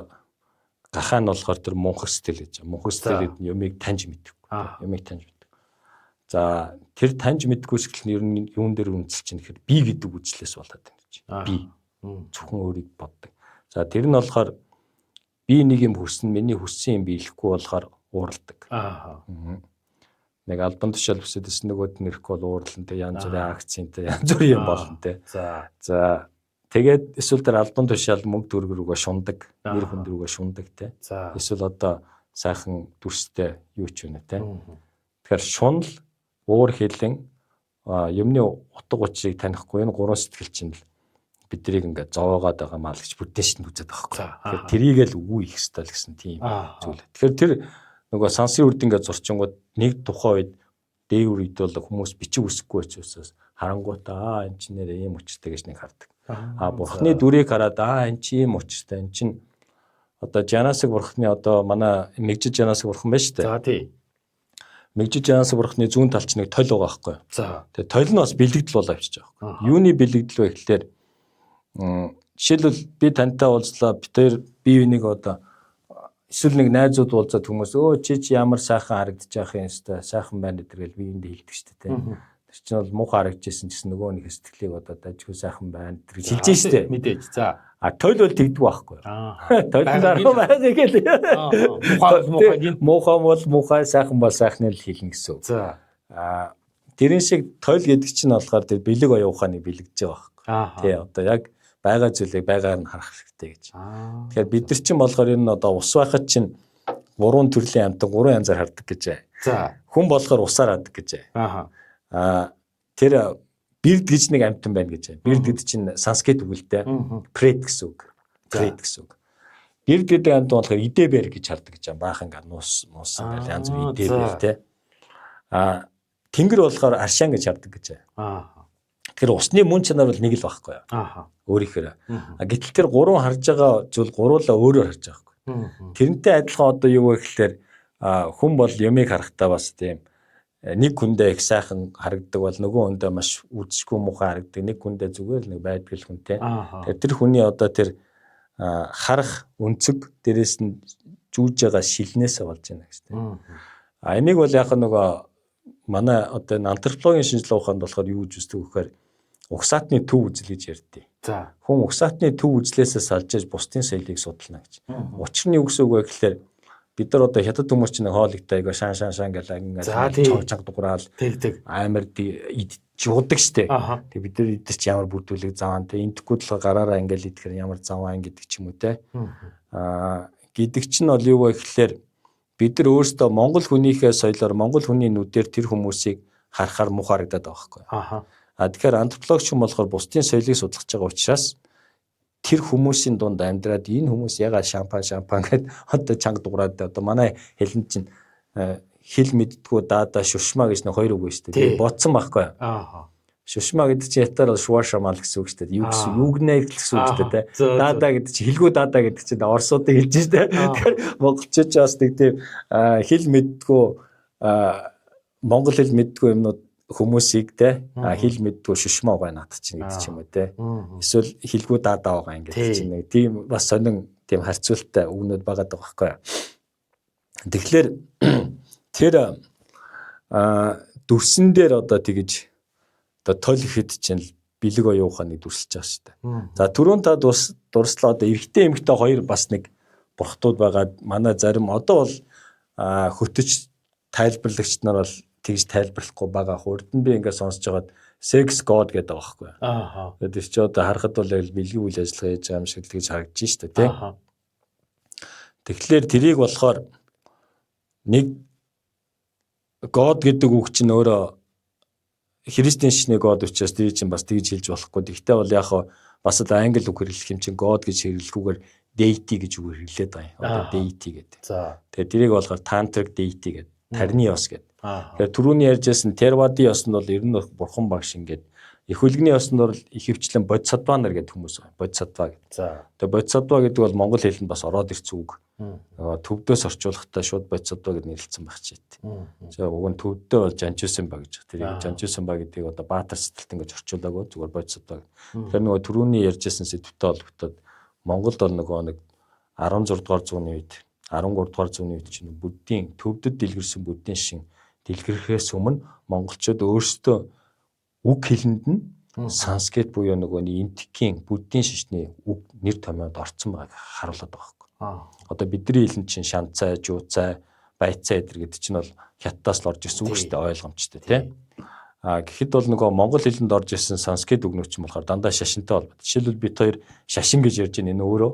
B: гахаа нь болохоор тэр мунхаг сэтгэл гэж. Мунхаг сэтгэл гэдэг нь юмыг таньж мэдэхгүй. Юмыг таньж мэддэг. За тэр таньж мэдгүй сэтгэл нь ер нь юун дээр үндэслэж чинь гэхээр би гэдэг үзлээс болоод байна гэж. Би зөвхөн өөрийг боддог. За тэр нь болохоор би нэг юм хүснэ, миний хүссэн юм биелэхгүй болохоор ууралдаг. Нэг албан тушаал хүсэдсэн нөгөөд нь ирэхгүй бол уурлан тэ, янз бүрийн акценттэй янз бүрийн юм болно тэ. За тэгээд эсвэл тэр албан тушаал мөнгө төгрөг рүүгээ шундаг, нэр хүнд рүүгээ шундаг тэ. Эсвэл одоо сайхан дүрстэй юу ч юм тэ. Тэгэхээр шунал, уур хилэн, юмны утга учирыг танихгүй энэ гурван сэтгэл чинь л биднийг ингээд зовоогоод байгаа маа л гэж бүдэн шинэ үзээд байгаа байхгүй. Тэгэхээр тэрийг л үгүй их ёстой л гэсэн тийм зүйл. Тэгэхээр тэр нөгөө сансын үрд ингээд зурчингууд нэг тухайн үед дээвэр үед бол хүмүүс бичиг үсэхгүй учраас харангуйтаа энэ чинь нэр ийм учиртай гэж нэг хардаг. А бурхны дүрийг хараад эн чи юм учиртай, эн чин одоо Жанасаг бурхны одоо манай Мэгжид Жанасаг бурхан байна шүү дээ.
A: За тий.
B: Мэгжид Жанасаг бурхны зүүн талч нэг толь байгаа байхгүй.
A: За.
B: Тэгээ толь нь бас бэлэгдэл болоо авчиж байгаа байхгүй. Юуны бэлэгдэл вэ гэхлээр жишээлбэл би тантай уулзлаа, бид хоёр бие биенийг одоо эсвэл нэг найзууд уулзаад хүмүүс өө чи чи ямар сайхан харагдаж байх юм өстой сайхан байна гэдэг л биеиндээ хэлдэг шүү дээ. Тэр чинь бол муухай харагдажсэн гэсэн нөгөө нэг сэтгэлийг одоо дажгүй сайхан байна гэж хэлж шүү дээ.
A: Мэдээж. За.
B: А толь бол тэгдэг байхгүй.
A: Толь
B: дараа байгааг л.
A: Муухай бол муухай гин.
B: Муухай бол муухай, сайхан бол сайхныг л хэлнэ гэсэн үг.
A: За.
B: А тэрэн шиг толь гэдэг чинь болохоор тэр бэлэг оюун ухааныг бэлэгдэж байгаа байхгүй. Тий, одоо яг байгаа зүйлийг байгаар нь харах хэрэгтэй гэж. Тэгэхээр бид нар чинь болохоор энэ одоо ус байхад чинь гурван төрлийн амьтан гурван янзаар хардаг гэж.
A: За.
B: Хүн болохоор усаар хардаг гэж.
A: Аа.
B: Тэр бирд гэж нэг амьтан байна гэж. Бирд гэдэг чинь санскрит үг л дээ. Прет гэсэн үг. Прет гэсэн үг. Бирд гэдэг амьтан болохоор идэбэр гэж хардаг гэж. Баахан ингээ нуус муус ингээл янз бүр идэбэр те. Аа тэнгэр болохоор аршаан гэж хардаг гэж.
A: Аа.
B: Тэгэхээр усны мөн чанар бол нэг л байхгүй юу?
A: Аа.
B: Өөрийнхөө. А гэтэл тэр гурван харж байгаа зүйл гуруулаа өөрөөр харж байгаа байхгүй. Тэрнтэй адилхан одоо юу вэ гэхлээр хүн бол юмыг харахтаа бас тийм нэг хүндээ их сайхан харагддаг бол нөгөө хүндээ маш үдшгүй муухай харагддаг. Нэг хүндээ зүгээр л нэг байдаг л хүнтэй. Тэгэхээр тэр хүний одоо тэр харах өнцөг дээрээс нь зүүж байгаа шилнээсээ болж байна гэж тийм. А энийг бол яг нөгөө манай одоо энэ антропологийн шинжилгээ ухаанд болохоор юу гэж үздэг вэ гэхээр угсаатны төв үзэл гэж ярьдیں۔
A: За.
B: Хүн угсаатны төв үзлээсээ салж аж бусдын соёлыг судална гэж. Учир нь юу гэсэн үг вэ гэхээр бид нар одоо хятад хүмүүс чинь хоолигтай айгаа шаан шаан шаан гэл ингээл чанга дуграал
A: тэг
B: амар идэж штэ. Тэг бид нар идэж чи ямар бүрдүүлэг заваан тэ энтэхгүй л гараараа ингээл идэхэр ямар заваан гэдэг ч юм уу те. Аа гэдэг чинь бол юу вэ гэхээр бид нар өөрсдөө Монгол хүнийхээ соёлоор Монгол хүний нүдээр тэр хүмүүсийг харахаар муухай харагдаад байгаа байхгүй.
A: Аа.
B: Тэгэхээр антропологч хүн болохоор бусдын соёлыг судлах гэж байгаа учраас тэр хүмүүсийн дунд амьдраад энэ хүмүүс ягаад шампан гэд одоо чанга дуграад одоо манай хэлэнд чинь хэл мэддгүү даада шүшмаа гэж нэг хоёр үг байна шүү дээ. Би бодсон байхгүй.
A: Аа.
B: Шүшмаа гэдэг чинь хятадаар шуашамал гэсэн үг шүү дээ. Юу гэсэн юу гэнэ гэсэн үг шүү дээ. Даада гэдэг чинь хэлгүү даада гэдэг чинь орсуудыг хэлж шүү дээ. Тэгэхээр монголчууд ч бас нэг тийм хэл мэддгүү монгол хэл мэддгүү юмнууд хүмүүсийг те хэл мэддгүү шүшмаа байгаа надад чинь гэдэг ч юм уу те. Эсвэл хэлгүү даадаа байгаа ингээд чинь нэг тийм бас сонин тийм харьцуулттай үгнүүд байгаа даа байхгүй. Тэгэхээр тэр дүрсэн дээр одоо тэгэж одоо толь ихэд чинь бэлэг оюун ухааныг дүрсэлж байгаа шүү дээ. За түрүүн та дурслаа одоо эрэгтэй эмэгтэй хоёр бас нэг бурхтууд байгаа. Манай зарим одоо бол хөтөч тайлбарлагч нар бол тэгж тайлбарлахгүй байгаа. Урд нь би ингээд сонсож байгаад sex god гэдэг байгаа байхгүй.
A: Аа.
B: Тэгээд тэр чи одоо харахад бол яг бэлгийн үйл ажиллагаа хийж байгаа юм шиг л гэж харагдаж штэ тий.
A: Аа.
B: Тэгэхээр тэрийг болохоор нэг god гэдэг үг чинь өөрөө христийн шашны god учраас тэр чинь бас тэгж хэлж болохгүй. Тэгтээ бол яг бас л англи үг хэрэглэх юм чинь god гэж хэрэглэхгүйгээр deity гэж үг хэрэглээд байгаа юм. Одоо deity гэдэг.
A: За.
B: Тэгээд тэрийг болохоор tantric deity гэдэг. Тарны ёс гэдэг.
A: Тэгэхээр
B: түрүүний ярьжсэн Тервадын ёс нь бол ер нь бурхан багш ингээд их хүлгэний ёснд бол ихэвчлэн бодисадва нар гэдэг хүмүүс байна. Бодисадва гэдэг.
A: За.
B: Тэгээ бодисадва гэдэг бол монгол хэлэнд бас ороод ирсэн үг. Нөгөө төвдөөс орчуулахдаа шууд бодисадва гэд нэрлэлсэн байх чи. За уг нь төвдөө бол Жанчуусан ба гэж. Тэрийг Жанчуусан ба гэдгийг одоо Баатар сэтэлтэн гэж орчуулаагүй зүгээр бодисадва. Тэгэхээр нөгөө түрүүний ярьжсэн сэдвтэй холбогдоод Монголд бол нөгөө нэг 16 дугаар зууны үед 13 дугаар зууны үед чинь буддийн төвдөд дэлгэрсэн буддийн шин дэлгэрхээс өмнө монголчууд өөрсдөө үг хэлэнд нь санскрит буюу нөгөө энтикийн буддийн шашны үг нэр томьёонд орцсон байгааг харуулдаг байгаа байхгүй. Одоо бидний хэлэнд чинь шанцай, жууцай, байцай эдэр гэдэг чинь бол хятадаас л орж ирсэн үг шүү дээ, ойлгомжтой тий. А гэхэд бол нөгөө монгол хэлэнд орж ирсэн санскрит үгнүүд чинь болохоор дандаа шашинтай холбоотой. Жишээлбэл бид хоёр шашин гэж ярьж байна. Энэ өөрөө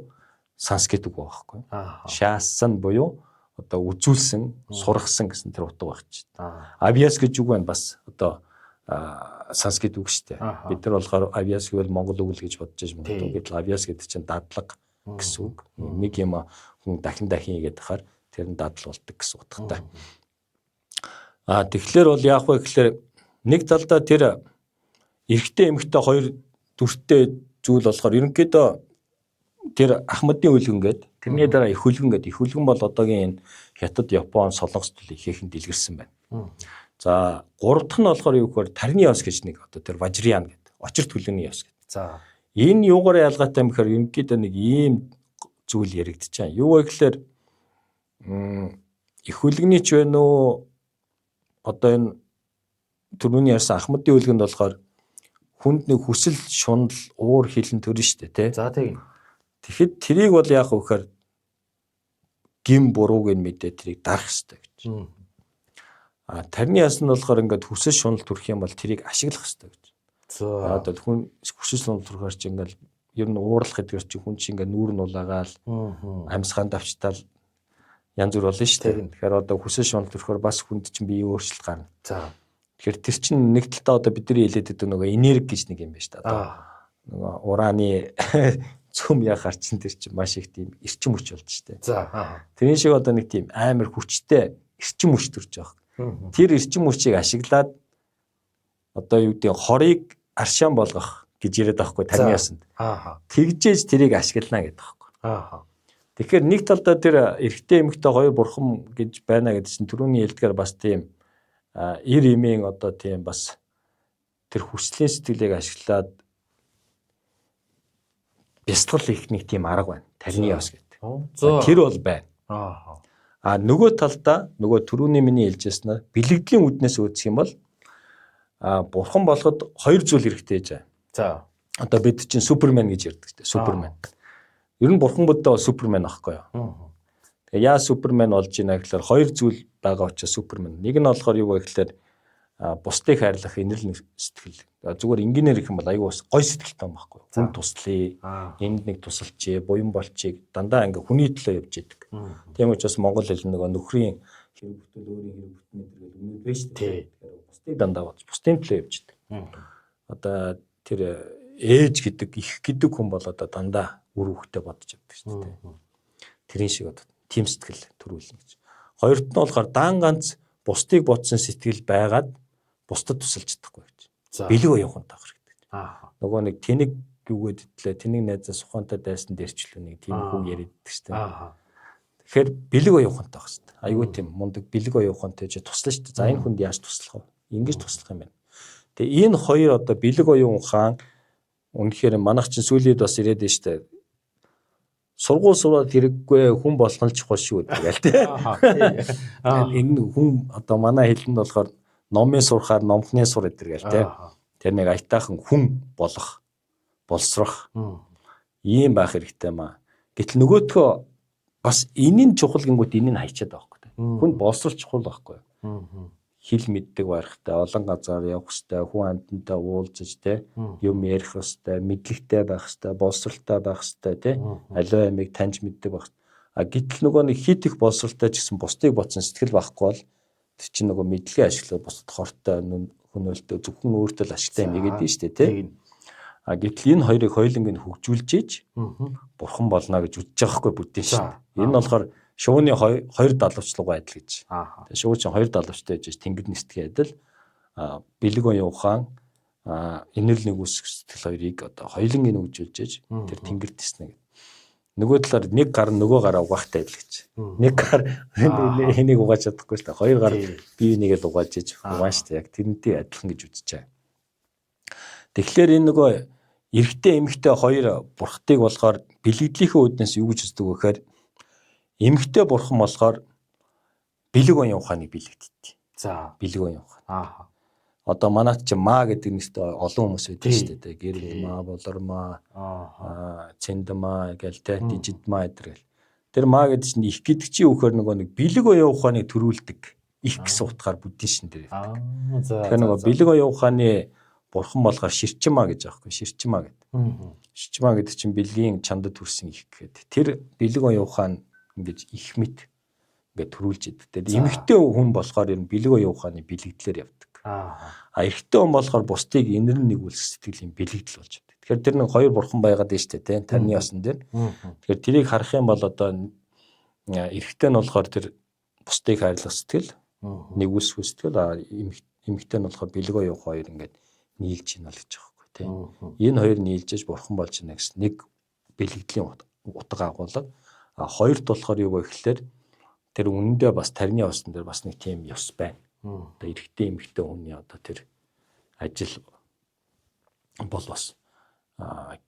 B: санскрит үг байгаа байхгүй. Шаасан буюу одоо үзүүлсэн, сургасан гэсэн тэр утга байх чинь. Авьяас гэж үг байна бас одоо санскрит үг шүү дээ. Бид нар болохоор авьяас гэвэл монгол үг л гэж бодож байж магадгүй. Гэтэл авьяас гэдэг чинь дадлага гэсэн үг. Нэг юм хүн дахин дахин хийгээд байхаар тэр нь дадал болдог гэсэн утгатай. А тэгэхээр бол яах вэ гэхээр нэг талдаа тэр эрэгтэй эмэгтэй хоёр дүртэй зүйл болохоор ерөнхийдөө тэр Ахмадын үлгэн гээд тэрний дараа их үлгэн гээд их үлгэн бол одоогийн энэ Хятад, Япон, Солонгос төл ихээхэн дэлгэрсэн байна. За гурав дахь нь болохоор юу гэхээр тарны ёс гэж нэг одоо тэр Важриян гэдэг очир төлөөний ёс гэдэг.
A: За
B: энэ юугаар ялгаатай юм гэхээр ерөнхийдөө нэг ийм зүйл яригдчихээн. Юу вэ гэхээр их үлгэний ч байна уу одоо энэ түрүүний ярьсан Ахмадын үлгэнд болохоор хүнд нэг хүсэл шунал уур хилэн төрнө шүү дээ, тий.
A: За тийм.
B: Тэгэхэд тэрийг бол яах вэ гэхээр гим бурууг нь мэдээ тэрийг дарах хэрэгтэй гэж. А тарны яс нь болохоор ингээд хүсэл шунал төрөх юм бол тэрийг ашиглах хэрэгтэй гэж.
A: За.
B: Одоо хүн хүсэл шунал төрөхөөр чи ингээд ер нь уурлах гэдгээр чи хүн чи ингээд нүүр нь улаагаал амьсгаанд авчтаал янз бүр болно шүү дээ. Тэгэхээр одоо хүсэл шунал төрөхөөр бас хүнд чинь бие өөрчлөлт гарна.
A: За.
B: Тэгэхээр тэр чинь нэг талдаа одоо бидний хэлээд байдаг нөгөө энерги гэж нэг юм байна шүү дээ. Одоо нөгөө ураны цөм яхаар чинь тэр чинь маш их тийм эрчим хүч болж шүү дээ.
A: За.
B: Тэрэн шиг одоо нэг тийм амар хүчтэй эрчим хүч төрж байгаа. Тэр эрчим хүчийг ашиглаад одоо юу гэдэг хорыг аршаан болгох гэж яриад байгаа хгүй тарны ясанд. Тэгжээж тэрийг ашиглана гэдэг байхгүй. Тэгэхээр нэг талдаа тэр эрэгтэй эмэгтэй хоёр бурхан гэж байна гэдэг чинь түрүүний хэлдгээр бас тийм эр эмийн одоо тийм бас тэр хүслийн сэтгэлийг ашиглаад бясалгал хийх нэг тийм арга байна. Тарны ёс гэдэг. Тэр бол байна. А нөгөө талдаа нөгөө түрүүний миний хэлжсэн бэлэгдлийн үднээс үүсэх юм бол бурхан болоход хоёр зүйл хэрэгтэй гэж байна.
A: За.
B: Одоо бид чинь супермен гэж ярьдаг шүү дээ. Супермен. Ер нь бурхан будда бол супермен аахгүй юу? Тэгээ яа супермен болж ийна гэхээр хоёр зүйл байгаа учраас супермен. Нэг нь болохоор юу вэ гэхээр бусдыг хайрлах инэрл сэтгэл. Зүгээр энгийнээр гэх юм бол аюу бас гой сэтгэлтэй юм байхгүй. Хүн туслая, энд нэг тусалчээ, буян болчийг дандаа ингээ хүний төлөө явж идэг. Тийм учраас монгол хэл нөгөө нөхрийн хэрэг бүтэл өөрийн хэрэг бүтнэ гэдэг өмнөд байж шүү дээ. Тэгэхээр бусдыг дандаа бодож бусдын төлөө явж идэг. Одоо тэр ээж гэдэг их гэдэг хүн бол одоо дандаа үр хөвгтөө бодож явдаг шүү дээ. Тэрийн шиг одоо тийм сэтгэл төрүүлнэ гэж. Хоёрт нь болохоор даан ганц бусдыг бодсон сэтгэл байгаад бусдад тусалж чадахгүй гэж. Бэлэг оюухантай байх хэрэгтэй. Нөгөө нэг тэнэг юугээд идлээ, тэнэг найзаас ухаантай дайсан дэрчлүү нэг тийм үг яриад иддэг шүү дээ. Тэгэхээр бэлэг оюухантай байх хэрэгтэй. Айгүй тийм мундаг бэлэг оюухантай гэж туслана шүү дээ. За энэ хүнд яаж туслах вэ? Ингэж туслах юм байна. Тэгээ энэ хоёр одоо бэлэг оюун ухаан үнэхээр манайх чинь сүүлийн үед бас ирээд байна шүү дээ. Сургууль сураад хэрэггүй хүн болох нь чухал шүү гэдэг аль тий. Энэ хүн одоо манай хэлэнд болохоор номын сурахаар номхны сур гэдэг гэл тий. Тэр нэг аятайхан хүн болох, боловсрох ийм байх хэрэгтэй маа. Гэтэл нөгөөдхөө бас энэ нь чухал гингүүт энэ нь хайчаад байгаа байхгүй. Хүн боловсрол чухал байхгүй. Хэл мэддэг байхтай, олон газар явах хэвээр, хүн амьтантай уулзаж те, юм ярих хэвээр, мэдлэгтэй байх хэвээр, боловсралтай байх хэвээр те, аливаа ямыг таньж мэддэг байх. А гэтэл нөгөө нэг хит их боловсралтай ч гэсэн бусдыг бодсон сэтгэл байхгүй бол тэр чинь нөгөө мэдлэгээ ашиглаад бусдад хортой хөнөөлтөө зөвхөн өөртөө л ашигтай юм игээд нь шүү дээ те. А гэтэл энэ хоёрыг хоёуланг нь хөгжүүлж ийж бурхан болно гэж үзэж байгаа хгүй буддийн шүү дээ. Энэ нь болохоор шувууны хоёр далавчлуугаа адил гэж. Тэгээ шувуу чинь хоёр далавчтай байж тэнгэр нисдгийн адил бэлэг оюун ухаан инэрл нэг үсэх сэтгэл хоёрыг одоо хоёуланг нь хөгжүүлж ийж тэр тэнгэр ниснэ гэдэг. Нөгөө талаар нэг гар нөгөө гараа угаахтай адил гэж. Нэг гар энийг угааж чадахгүй шүү дээ. Хоёр гар бие нэгээ л угааж ийж угаан шүү дээ. Яг тэрнтэй адилхан гэж үзэж байгаа. Тэгэхээр энэ нөгөө эрэгтэй эмэгтэй хоёр бурхтыг болохоор бэлэгдлийнхээ үүднээс юу гэж үздэг вэ гэхээр эмэгтэй бурхан болохоор бэлэг оюун ухааныг бэлэгддэг.
A: За.
B: Бэлэг оюун ухаан. Одоо манайд чи маа гэдэг нэртэй олон хүмүүс байдаг шүү дээ. Гэрэл маа, болор маа, цэнд маа гэл те, дижид маа гэдэг гэл. Тэр маа гэдэг чинь их гэдэг чи юу гэхээр нөгөө нэг бэлэг оюун ухааныг төрүүлдэг их гэсэн утгаар буддийн шин дээр явдаг. Тэгэхээр нөгөө бэлэг оюун ухааны бурхан болохоор ширчмаа гэж аахгүй ширчмаа гэдэг. Ширчмаа гэдэг чинь бэлгийн чандад төрсэн их гэдэг. Тэр бэлэг оюун ухаан ингэж их мэт ингээд төрүүлж идэг. Тэгээд эмэгтэй хүн болохоор ер нь бэлэг оюун ухааны бэлэгдлэр явдаг. А эрэгтэй хүн болохоор бусдыг инэрэн нэгүүлэх сэтгэлийн бэлэгдэл болж явдаг. Тэгэхээр тэр нэг хоёр бурхан байгаад байна шүү дээ, тийм тарны ясан дээр. Тэгэхээр тэрийг харах юм бол одоо эрэгтэй нь болохоор тэр бусдыг хайрлах сэтгэл, нэгүүлсэх сэтгэл, а эмэгтэй нь болохоор бэлэг оюун хоёр ингээд нийлж байна л гэж байгаа байхгүй. байхгүй, тийм. Энэ хоёр нийлжээж бурхан болж байна гэсэн нэг бэлгэдлийн утга агуулга. А хоёрт болохоор юу вэ гэхлээр тэр үнэндээ бас тарны ёсон дээр бас нэг тийм ёс байна. Одоо эрэгтэй эмэгтэй хүний одоо тэр ажил бол бас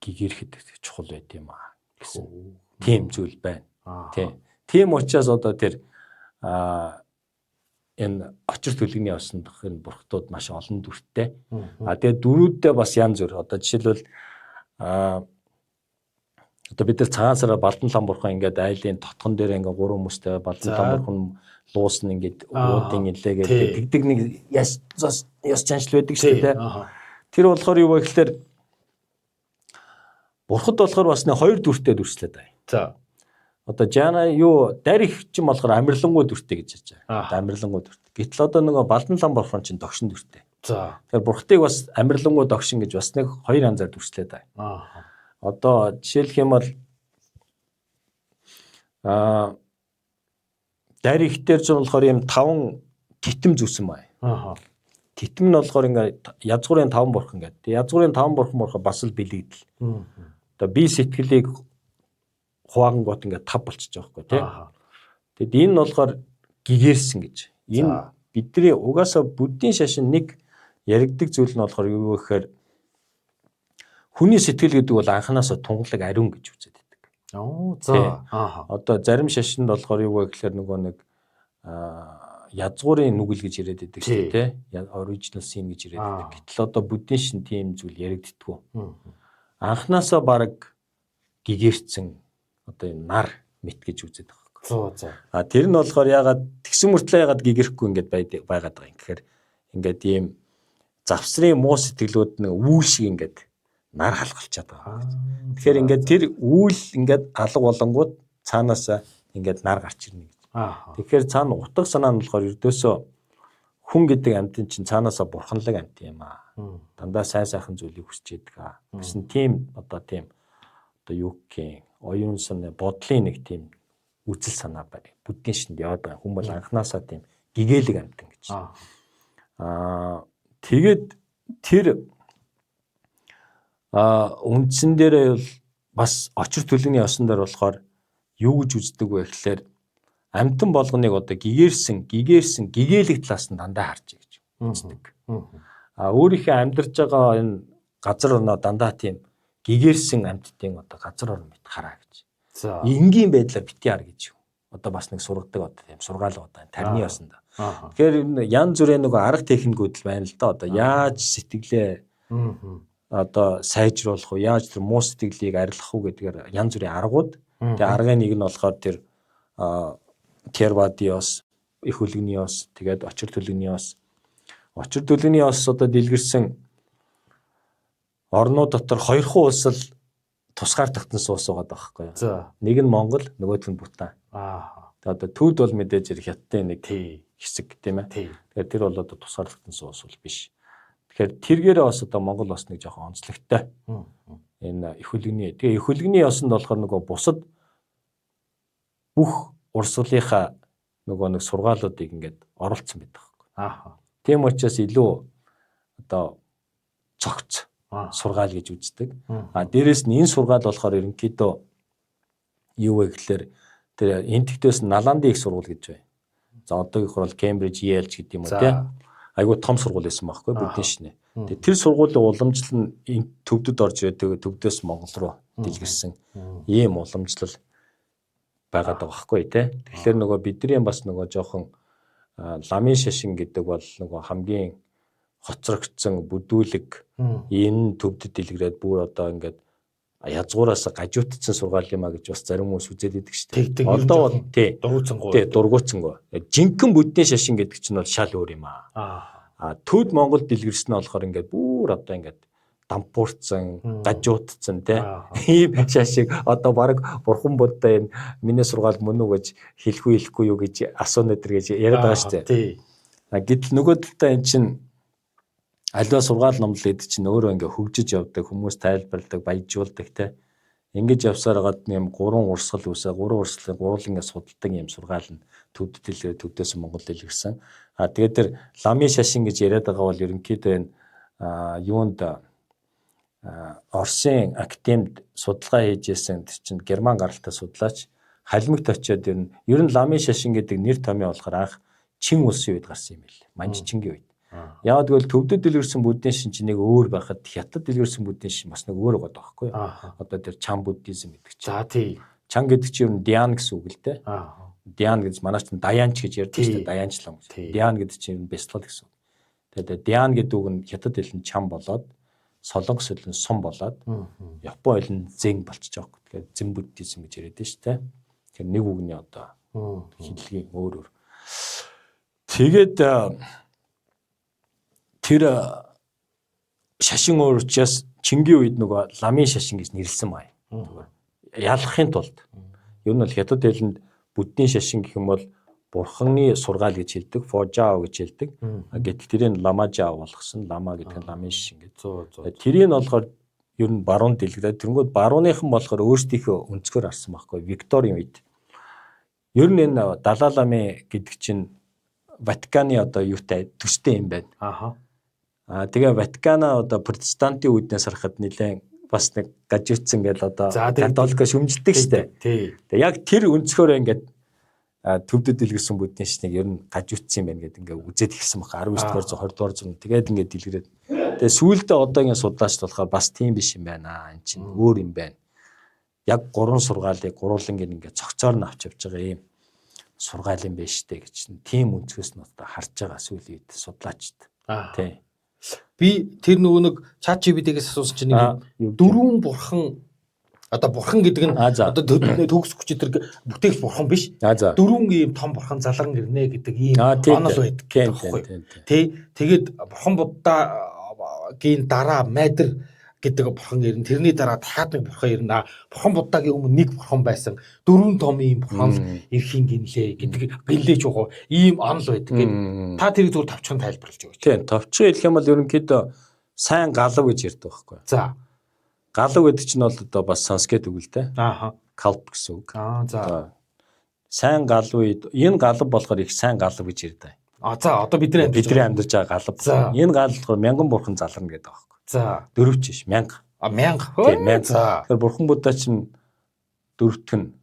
B: гэгэрхэд чухал байд юм аа гэсэн тийм зүйл байна. Тийм. Тийм учраас одоо тэр энэ очир төлөгний ёсонд энэ бурхтууд маш олон дүртэй. А тэгээ дөрүүддээ бас янз бүр. Одоо жишээлбэл одоо бид нар цагаан сараар Балдан лам бурхан ингээд айлын тотгон дээр ингээд гурван хүмүүстэй Балдан лам бурхан луусна ингээд уудын илээ гэдэг тэгдэг нэг яс чанчл байдаг шүү дээ. Тэр болохоор юу вэ гэхлээр бурхад болохоор бас нэг хоёр дүртэй дүрслээд байна.
A: За.
B: Одоо Жана юу дарих чинь болохоор амарлингуй дүртэй гэж ярьж байгаа. Амарлингуй дүртэй. Гэтэл одоо нөгөө Балдан лам бурхан чинь догшин дүртэй.
A: За.
B: Тэгэхээр бурхтыг бас амарлингуй догшин гэж бас нэг хоёр янзаар дүрслээд байна. Одоо жишээлх юм бол дарих дээр ч болохоор юм таван титэм зүсэн байна. Титэм нь болохоор ингээд язгуурын таван бурхан гэдэг. Язгуурын таван бурхан болохоор бас л бэлэгдэл. Одоо би сэтгэлийг хуваагангууд ингээд тав болчихж байгаа байхгүй тий. Тэгэд энэ нь болохоор гэгэрсэн гэж. Энэ бидний угаасаа буддийн шашин нэг яригддаг зүйл нь болохоор юу вэ гэхээр хүний сэтгэл гэдэг бол анханасаа тунгалаг ариун гэж үзээд байдаг.
A: За.
B: Одоо зарим шашинд болохоор юу вэ гэхээр нөгөө нэг язгуурын нүгэл гэж яриад байдаг шүү дээ, тий. Original sin гэж яриад байдаг. Гэтэл одоо буддийн шин тийм зүйл яригддаггүй. Анханасаа баг гэгэрсэн одоо энэ нар мэт гэж үзээд байгаа
A: байхгүй. За.
B: А тэр нь болохоор ягаад тэгсэн мөртлөө ягаад гэгэрхгүй ингээд байгаад байгаа юм гэхээр ингээд ийм завсрын муу сэтгэлүүд нэг үүл шиг ингээд нар халгалчаад байгаа. Тэгэхээр ингээд тэр үүл ингээд алга болонгууд цаанаасаа ингээд нар гарч ирнэ гэж. Тэгэхээр цаана утга санаа нь болохоор ердөөсөө хүн гэдэг амьтан чинь цаанаасаа бурханлаг амьтан юм аа. Дандаа сайн сайхан зүйлийг хүсэж идэг аа гэсэн тийм одоо тийм одоо юу гэх юм оюун санаа бодлын нэг тийм үзэл санаа бай. Буддийн шинд яваад байгаа. Хүн бол анханасаа тийм гэгээлэг амьтан гэж. Тэгээд тэр үндсэн дээрээ бол бас очир төлөвний ёсон дээр болохоор юу гэж үздэг вэ гэхлээр амьтан болгоныг одоо гэгэрсэн, гэгээлэг талаас нь дандаа харж гэж үздэг. Өөрийнхөө амьдарч байгаа энэ газар орноо дандаа тийм гэгэрсэн амьтдын одоо газар орн мэт хараа гэж.
A: За.
B: Энгийн байдлаар бити хар гэж. Одоо бас нэг сургадаг одоо тийм сургаал одоо тарны ёсонд. Тэгэхээр янз бүрийн нөгөө арга техникүүд л байна л да. Одоо яаж сэтгэлээ одоо сайжруулах уу, яаж тэр муу сэтгэлийг арилгах уу гэдгээр янз бүрийн аргууд. Тэгээ аргын нэг нь болохоор тэр Тервади ёс, их хөлөгний ёс, тэгээд очир төлөгний ёс. Очир төлөгний ёс одоо дэлгэрсэн орнууд дотор хоёрхан улс л тусгаар тогтносон улс байгаа байхгүй юу?
A: За.
B: Нэг нь Монгол, нөгөөх нь Бутан. Тэгээд одоо төвд бол мэдээж хэрэг хятадын нэг хэсэг тийм ээ. Тэгэхээр тэр бол одоо тусгаар тогтносон улс бол биш. Тэгэхээр тэргээрээ бас одоо Монгол бас нэг жоохон онцлогтой. Энэ их хөлөгний. Тэгээ их хөлөгний ёсонд болохоор нөгөө бусад бүх урсгалынхаа нөгөө нэг сургаалуудыг ингээд оруулсан байдаг байхгүй. Тийм учраас илүү одоо цогц сургаал гэж үздэг. А дээрэс нь энэ сургаал болохоор ерөнхийдөө юу вэ гэхлээр тэр энтэгтээс Наландын их сургууль гэж байна. За одоогийнх бол Кембриж, Yale ч гэдэг юм уу тий. Айгуу том сургууль байсан байхгүй буддийн шинэ. Тэгээ тэр сургуулийн уламжлал нь энэ төвдөд орж ирээд тэгээ төвдөөс Монгол руу дэлгэрсэн ийм уламжлал байгаад байгаа байхгүй тий. Тэгэхээр нөгөө бидний бас нөгөө жоохон ламын шашин гэдэг бол нөгөө хамгийн хоцрогдсон бүдүүлэг энэ төвдөд дэлгэрээд бүр одоо ингээд язгуураас гажуутцсан сургаал юм а гэж бас зарим хүмүүс үзээд идэг шүү дээ. Одоо бол тий
A: дургуутсангүй.
B: Тий, дургуутсангүй. Жинхэнэ буддийн шашин гэдэг чинь бол шал өөр юм аа. Төвд Монгол дэлгэрсэн нь болохоор ингээд бүр одоо ингээд дампуурцсан, гажуутцсан тий. Ийм шашиг одоо баг бурхан будда энэ миний сургаал мөн үү гэж хэлэхгүй хэлэхгүй юу гэж асууна өдр гэж яриад байгаа шүү дээ.
A: Тий.
B: Гэтэл нөгөө талдаа эн чинь аливаа сургаал номлол гэдэг чинь өөрөө ингээ хөгжиж явдаг, хүмүүс тайлбарладаг, баяжуулдаг те. Ингэж явсаар хагаад юм гурван урсгал үүсээ, гурван урсгалын гурван ингээ судалдаг юм сургаал нь төвд дэлгэрээ төвдөөс Монгол дэлгэрсэн. А тэгээд тэр ламын шашин гэж яриад байгаа бол ерөнхийдөө энэ юунд Оросын академид судалгаа хийж исэн тэр чинь герман гаралтай судлаач Халимагт очиод ер нь ламын шашин гэдэг нэр томьёо болохоор анх Чин улсын үед гарсан юм билээ. Манжичингийн үед. Яагаад гэвэл төвдөд дэлгэрсэн буддийн шин чинь нэг өөр байхад хятад дэлгэрсэн буддийн шин бас нэг өөр байгаа байхгүй юу? Одоо тэр чан буддизм гэдэг чинь.
A: За тий.
B: Чан гэдэг чинь ер нь диан гэсэн үг л дээ. Диан гэж манайч нь даянч гэж ярьдаг шүү дээ. Даянч лам гэж. Диан гэдэг чинь ер нь бясалгал гэсэн үг. Тэгээд диан гэдэг үг нь хятад хэлэнд чан болоод солонгос хэлэнд сум болоод япон хэлэнд зэн болчихж байгаа. Тэгэхээр зэн буддизм гэж яриад шүү дээ. Тэгэхээр нэг үгний одоо хэллэгийн өөр өөр. Тэгээд тэр шашин өөр учраас Чингийн үед нөгөө ламын шашин гэж нэрлсэн бай. Ялгахын тулд. Ер нь бол хятад хэлэнд буддийн шашин гэх юм бол бурханы сургаал гэж хэлдэг, фожао гэж хэлдэг. Гэтэл тэрийг ламажао болгосон. Лама гэдэг нь ламын шашин гэдэг. Тэрийг нь болохоор ер нь баруун дэлгэрээд тэрнгүүд барууныхан болохоор өөрсдийнхөө өнцгөр харсан байхгүй Викторийн үед. Ер нь энэ Далай ламын гэдэг чинь Ватиканы одоо юутай төстэй юм байна. Аа тэгээ Ватикана одоо протестантын үүднээс харахад нэлээд бас нэг гажигдсан гэл одоо католик шүмжилдэг штэ. Тэгээ яг тэр өнцгөөрөө ингээд төвдөд дэлгэрсэн буддийн шашныг ер нь гажигдсан юм байна гэдэг ингээд үзээд эхэлсэн баг 19 дугаар зуун 20 дугаар зуун тэгээд ингээд дэлгэрээд тэгээ сүүлдээ одоогийн судлаач болохоор бас тийм биш юм байна. Энэ чинь өөр юм байна. Яг гурван сургаалыг гурвууланг ингээд цогцоор нь авч явж байгаа юм сургаал юм байна штэ гэж тийм өнцгөөс нь одоо харж байгаа сүүлийн үед судлаачд. Тий.
A: Би тэр нөгөө нэг ChatGPT-гээс асуусан чинь нэг дөрвөн бурхан одоо бурхан гэдэг нь одоо төгс хүч тэр бүтээгч бурхан биш. Дөрвөн ийм том бурхан залран ирнэ гэдэг ийм онол байдаг байхгүй. Тий. Тэгээд бурхан Буддагийн дараа Майдэр гэдэг бурхан ирнэ. Тэрний дараа дахиад нэг бурхан ирнэ. Бурхан Буддагийн өмнө нэг бурхан байсан. Дөрвөн том ийм бурхан эрхийн гинлээ гэдэг гинлээ ч угаа ийм онол байдаг гэдэг. Та тэрийг зүгээр товчхон тайлбарлаж өгөөч.
B: Тийм, товчхон хэлэх юм бол ерөнхийдөө сайн галав гэж ярьдаг байхгүй.
A: За.
B: Галав гэдэг чинь бол одоо бас санскрит үг л дээ.
A: Ааха.
B: Калп гэсэн үг.
A: Аа за.
B: Сайн галав үед энэ галав болохоор их сайн галав гэж ярьдаг.
A: А за одоо бидний
B: амьдарч байгаа галав. Энэ галав болохоор мянган бурхан заларна гэдэг байхгүй.
A: За.
B: Дөрвч биш, 1000.
A: А 1000.
B: Тийм, 1000.
A: За.
B: Тэгэхээр бурхан Будда чинь дөрөвтг нь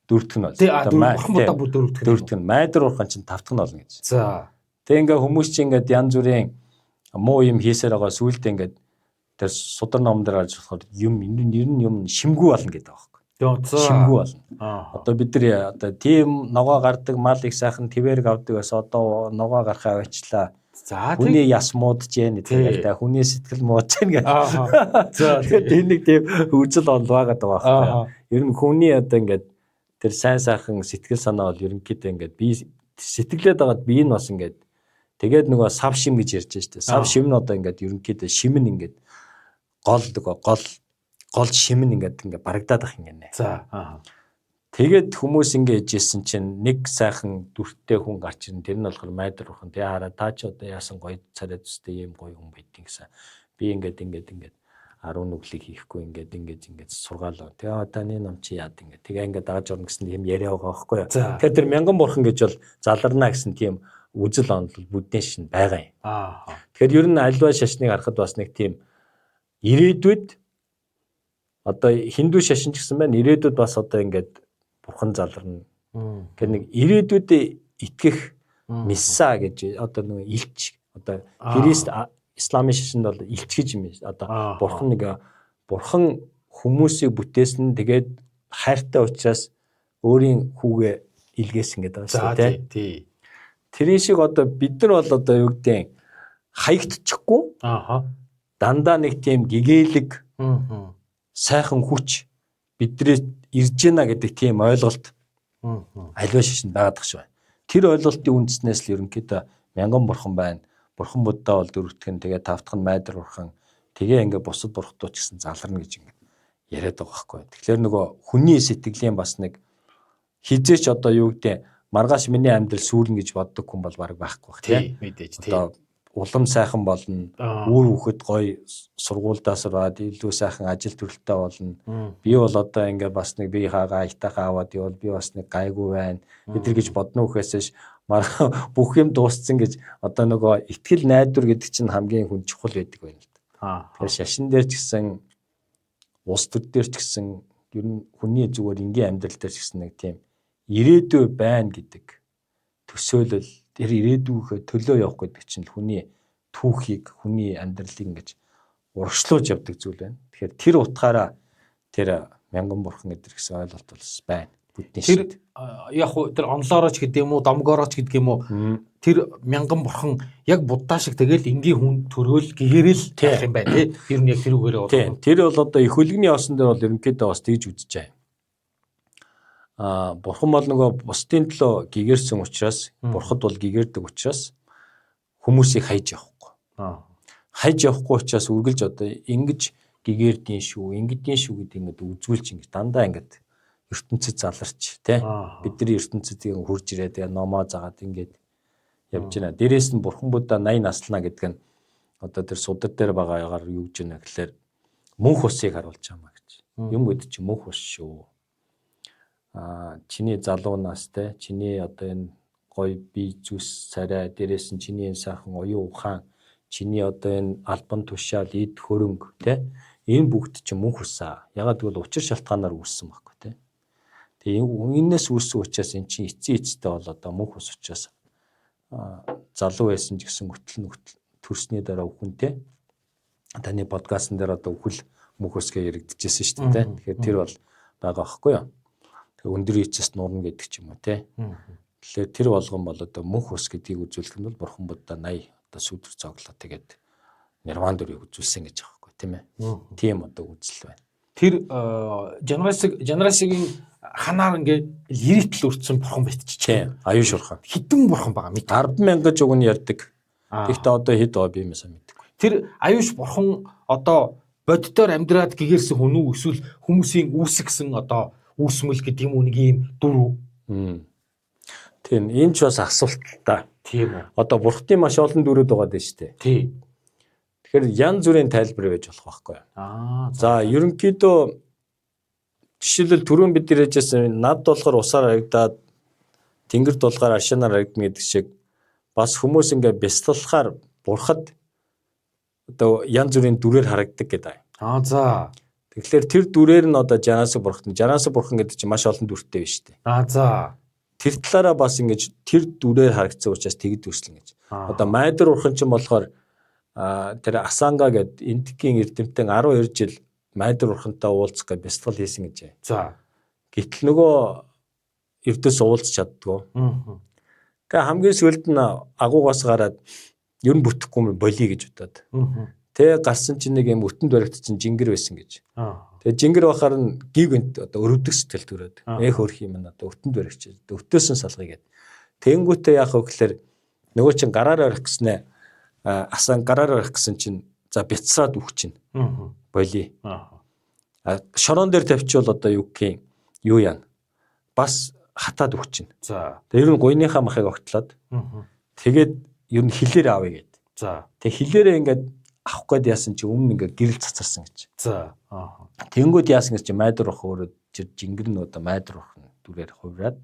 B: бол.
A: Бурхан Будда бүр дөрөвтг нь.
B: Дөрөвтг нь. Майдар бурхан чинь тавтг нь болно гэж.
A: За.
B: Тэг ингээ хүмүүс чинь ингээд янз бүрийн муу юм хийсээр байгаа сүултээ ингээд тэр судар ном дээр харж болохоор юм ер нь юм шимгүү болно гэдэг байгаа байхгүй. Шимгүү болно. Одоо бид нар одоо тийм ногоо гардаг мал их сайхан твэрг авдаг бас одоо ногоо гарахаа аваачлаа.
A: За
B: хүний яс муудж гэн гэдэг та хүний сэтгэл муудж гэн гэх.
A: За
B: тэгэхээр нэг тийм үзэл онол байгаа даа байхгүй. Ер нь хүний одоо ингээд тэр сайн сайхан сэтгэл санаа бол ерөнхийдөө ингээд би сэтгэлээд байгаад би нь бас ингээд тэгээд нөгөө сав шим гэж ярьж штэ. Сав шим нь одоо ингээд ерөнхийдөө шим нь ингээд гол нөгөө гол шим нь ингээд барагдаад ах юм гэнэ.
A: За.
B: Тэгээд хүмүүс ингэ ээжсэн чинь нэг сайхан дүртэй хүн гарч ирэн тэр нь болохоор Майдар бурхан. Тэгээ хараа та ч одоо яасан гоё царай зүстэй ийм гоё хүн байдیں гэсэн. Би ингээд ингээд ингээд 10 нүглийг хийхгүй ингээд ингээд ингээд сургаалаа. Тэгээ таны ном чи яад ингээд. Тэгээ ингээд дагаж орно гэсэн тийм яриа байгаа байхгүй юу. Тэгэхээр тэр мянган бурхан гэж бол заларна гэсэн тийм үзэл онол буддийн шин байгаа юм. Тэгэхээр ер нь альва шашныг харахад бас нэг тийм ирээдүйд одоо хиндүү шашин ч гэсэн байна. Ирээдүйд бас одоо ингээд бурхан заларна. Тэгэхээр нэг ирээдүйдээ итгэх месса гэж одоо нэг илч одоо Христ исламын шашинд бол илч гэж юм. Одоо бурхан нэг бурхан хүмүүсийг бүтээсэн тэгээд хайртай учраас өөрийн хүүгээ илгээсэн гэдэг байна шүү дээ.
A: Тий.
B: Тэрийн шиг одоо бид нар бол одоо юу гэдэг хаягдчихгүй. Дандаа нэг тийм гэгээлэг сайхан хүч бидрээ ирж гэнэ гэдэг тийм ойлголт аливаа шашинд байгаад тах шиг байна. Тэр ойлголтын үндснээс л ерөнхийдөө мянган бурхан байна. Бурхан Будда бол дөрөвтг нь, тэгээ тавтах нь Майдар бурхан, тэгээ ингээ бусад бурхтуу ч гэсэн заларна гэж ингээ яриад байгаа байхгүй. Тэгэхээр нөгөө хүний сэтгэлийн бас нэг хизээч одоо юу гэдэг маргааш миний амьдрал сүүрнэ гэж боддог хүн бол бараг байхгүй бах
A: тийм мэдээж тийм.
B: Одоо улам сайхан болно. Үр хүүхэд гоё сургуульдаа сураад илүү сайхан ажил төрөлтэй болно. Би бол одоо ингээ бас нэг бие хаагаа аятайхаа аваад явбал би бас нэг гайгүй байна. Эдэр гэж бодно үхээсээ бүх юм дууссан гэж одоо нөгөө итгэл найдвар гэдэг чинь хамгийн хүн чухал байдаг байна л да. Тэгэхээр шашин дээр ч гэсэн Улс төр дээр ч гэсэн ер нь хүний зүгээр энгийн амьдрал дээр ч гэсэн нэг тийм ирээдүй байна гэдэг төсөөлөл, тэр ирээдүйнхээ төлөө явах гэдэг чинь хүний түүхийг, хүний амьдралыг ингэж урагшлуулж явдаг зүйл байна. Тэгэхээр тэр утгаараа тэр мянган бурхан гэдэг гэсэн ойлголт бас байна. Буддийн
A: Тэр яг хуу тэр онлоороо ч гэдэг юм уу, домгоороо ч гэдэг юм уу, тэр мянган бурхан яг буддаа шиг тэгэл энгийн хүн төрөөл гэгэрэл байх юм байна тий. Тэр нь яг тэр үгээрээ
B: бол. Тэр бол одоо их хөлгөний осон дээр бол ерөнхийдөө бас тэгж үзэж байгаа юм. Бурхан бол нөгөө бусдын төлөө гэгэрсэн учраас, бурхад бол гэгэрдэг учраас хүмүүсийг хайж явахгүй. Хайж явахгүй учраас үргэлж одоо ингэж гэгэрдийн шүү, ингэдийн шүү гэдэг ингээд үзүүлж ингэж дандаа ингээд ертөнцид заларч тий. Бидний ертөнцид хурж ирээд тэгээ номоо загаад ингээд явж байна. Дээрээс нь бурхан Будда 80 наслана гэдэг нь одоо тэр судар дээр байгаа ягаар юу гэж байна гэхлээр мөнх усыг харуулж байгаа маа гэж. Юм гэдэг чинь мөнх ус шүү. Чиний залуу нас те, чиний одоо энэ гоё бие зүс царай, дээрээс нь чиний энэ сайхан оюун ухаан, чиний одоо энэ албан тушаал, эд хөрөнгө те, энэ бүгд чинь мөнх усаа. Ягаад гэвэл учир шалтгаанаар үүссэн байхгүй те. Тэгээ энэс үүссэн учраас эн чинь эцсийн эцтэй бол одоо мөнх ус учраас залуу байсан ч гэсэн хөтөл нөхтөл төрсний дараа өхөн те. Таны подкастн дээр одоо үхэл мөнх ус гэж яригдчихсэн шүү дээ те. Тэгэхээр тэр бол байгаа байхгүй юу? Тэгээ өндөр эцэс нурна гэдэг ч юм уу те. Тэгэхээр тэр болгон бол одоо мөнх ус гэдгийг үзүүлэх нь бол бурхан Будда 80 одоо сүдэр цоглоо тэгээд нирван дүрийг үзүүлсэн гэж байгаа байхгүй тийм ээ. Тийм одоо үзэл байна.
A: Тэр Жанрасигийн ханаар ингээд лирикл өртсөн бурхан байтчих.
B: Аюу шурхан.
A: Хитэн бурхан байгаа мэд.
B: 10,000 гэж уг нь ярьдаг. Тэгэхдээ одоо хэд байгаа би юмсаа мэдэхгүй.
A: Тэр аюуш бурхан одоо боддоор амьдраад гэгэрсэн хүн үү эсвэл хүмүүсийн үүсгэсэн одоо үүсмэл гэдэг юм уу нэг юм дүр үү?
B: Тийм, энэ ч бас асуулт л та.
A: Тийм үү.
B: Одоо бурхны маш олон дүрүүд байгаа дээ шүү дээ.
A: Тийм.
B: Тэгэхээр янз бүрийн тайлбар байж болох байхгүй юу? За, ерөнхийдөө жишээлбэл түрүүн бид ярьжсэн над болохоор усаар харагдаад тэнгэр дулгаар аршинаар харагдана гэдэг шиг бас хүмүүс ингээ бяцлалахаар бурхад одоо янз бүрийн дүрээр харагддаг гэдэг.
A: За.
B: Тэгэхээр тэр дүрээр нь одоо Жанасаг бурхан, Жанасаг бурхан гэдэг чинь маш олон дүртэй байна шүү дээ.
A: За.
B: Тэр талаараа бас ингэж тэр дүрээр харагдсан учраас тэгд үүслэн гэж. Одоо Майдар бурхан чинь болохоор тэр Асанга гэдэг Индикийн эрдэмтэн 12 жил Майдар бурхантай уулзах гэж бясалгал хийсэн гэж.
A: За.
B: Гэтэл нөгөө эрдөөс уулзч чаддгүй. Тэгээ хамгийн сүүлд нь агуугаас гараад ер нь бүтэхгүй юм болиё гэж бодоод. Тэгээ гарсан чинь нэг юм өтөнд баригдсан жингэр байсан гэж. Тэгээ жингэр бахаар нь гиг одоо өрөвдөх сэтгэл төрөөд. Эх хөрх юм нь одоо өтөнд баригчээ. Өтөөсөн салгая гэд. Тэнгүүтээ яах вэ гэхээр нөгөө чинь гараар барих гэснээ асан гараар барих гэсэн чинь за бяцраад үх чинь. Болиё. Шорон дээр тавьчвал одоо юу гэх юм юу яана. Бас хатаад үх чинь.
A: За.
B: Тэгээ ер нь гуйныхаа махыг огтлоод. Тэгээд ер нь хилээр авъя гэд.
A: За.
B: Тэгээ хилээрээ ингээд авах гээд яасан чи өмнө ингээд гэрэл цацарсан гэж.
A: За.
B: Тэнгүүд яасан гэж чи майдар бах өөрөө жингэр нь одоо майдар бах дүрээр хувраад.